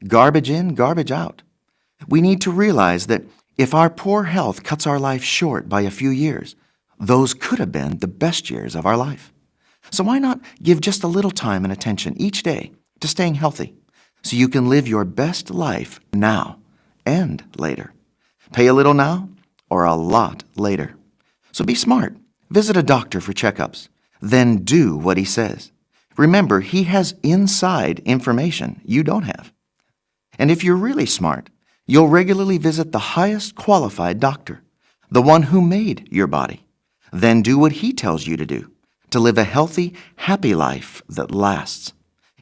Garbage in, garbage out. We need to realize that if our poor health cuts our life short by a few years, those could have been the best years of our life. So why not give just a little time and attention each day to staying healthy so you can live your best life now and later? Pay a little now or a lot later. So be smart. Visit a doctor for checkups. Then do what he says. Remember, he has inside information you don't have. And if you're really smart, you'll regularly visit the highest qualified doctor, the one who made your body. Then do what he tells you to do to live a healthy, happy life that lasts.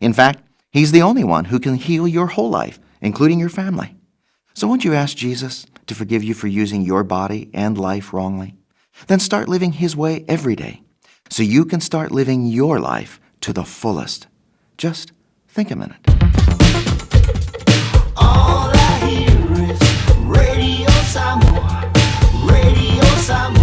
In fact, he's the only one who can heal your whole life, including your family. So won't you ask Jesus to forgive you for using your body and life wrongly? Then start living his way every day so you can start living your life to the fullest. Just think a minute. All I hear is Radio Samoa, Radio Samoa.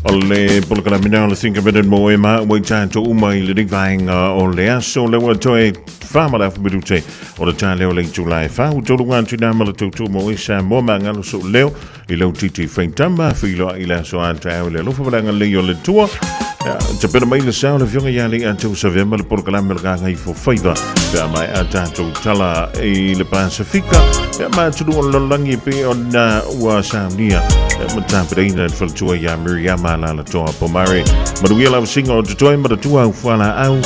O le polokalame o le Think a Minute mo e ma ua i tatou uma i lenei vaega o le aso le ua toe 4 ma le afu minute o le taeao le itula e 4 ua tolu atu i ma le tautua mo e Samoa magalo sou leo i lau titi faitama feiloai i le aso a taeao i le alofa ma le agalelei o le Atua. Tapena mai le sao le afioga ia Leiatau Savea ma le polokalame o le Gagaifofaiva pe a maea tatou tala i le Pasefika pe a ma atunuu o le lalolagi e pei ona ua saunia ma tapenaina e le faletua ia Miriama Lalatoa Pomare. Manuia lavasiga o totoe ma le tua au fualaau.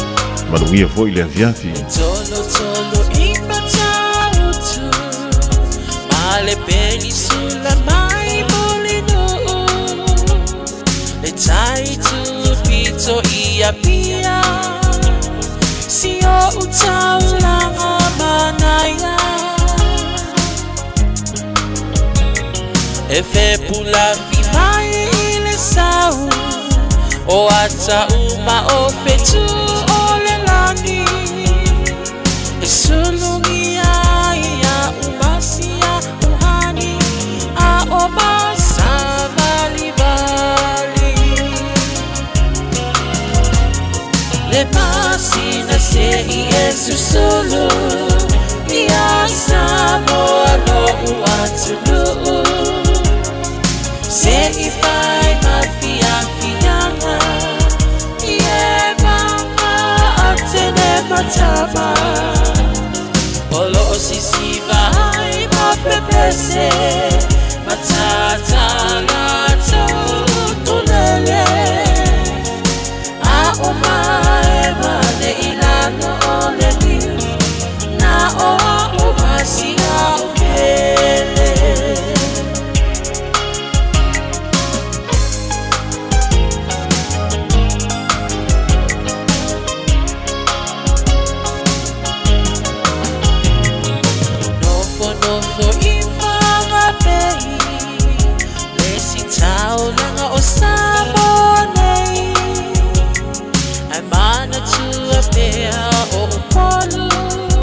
Manuia foi le afiafi. Tolo tolo i Matautu Ma le penisula mai Mulinuu Le tai tupito i Apia Si o utaulanga manaia E fepulafi mai i le sau O ata uma o fetu o le lani E sulugia ia umasia uhani A o masavalivali Le masina se i e susulu Ia Samoa lo'u atunuu Se i.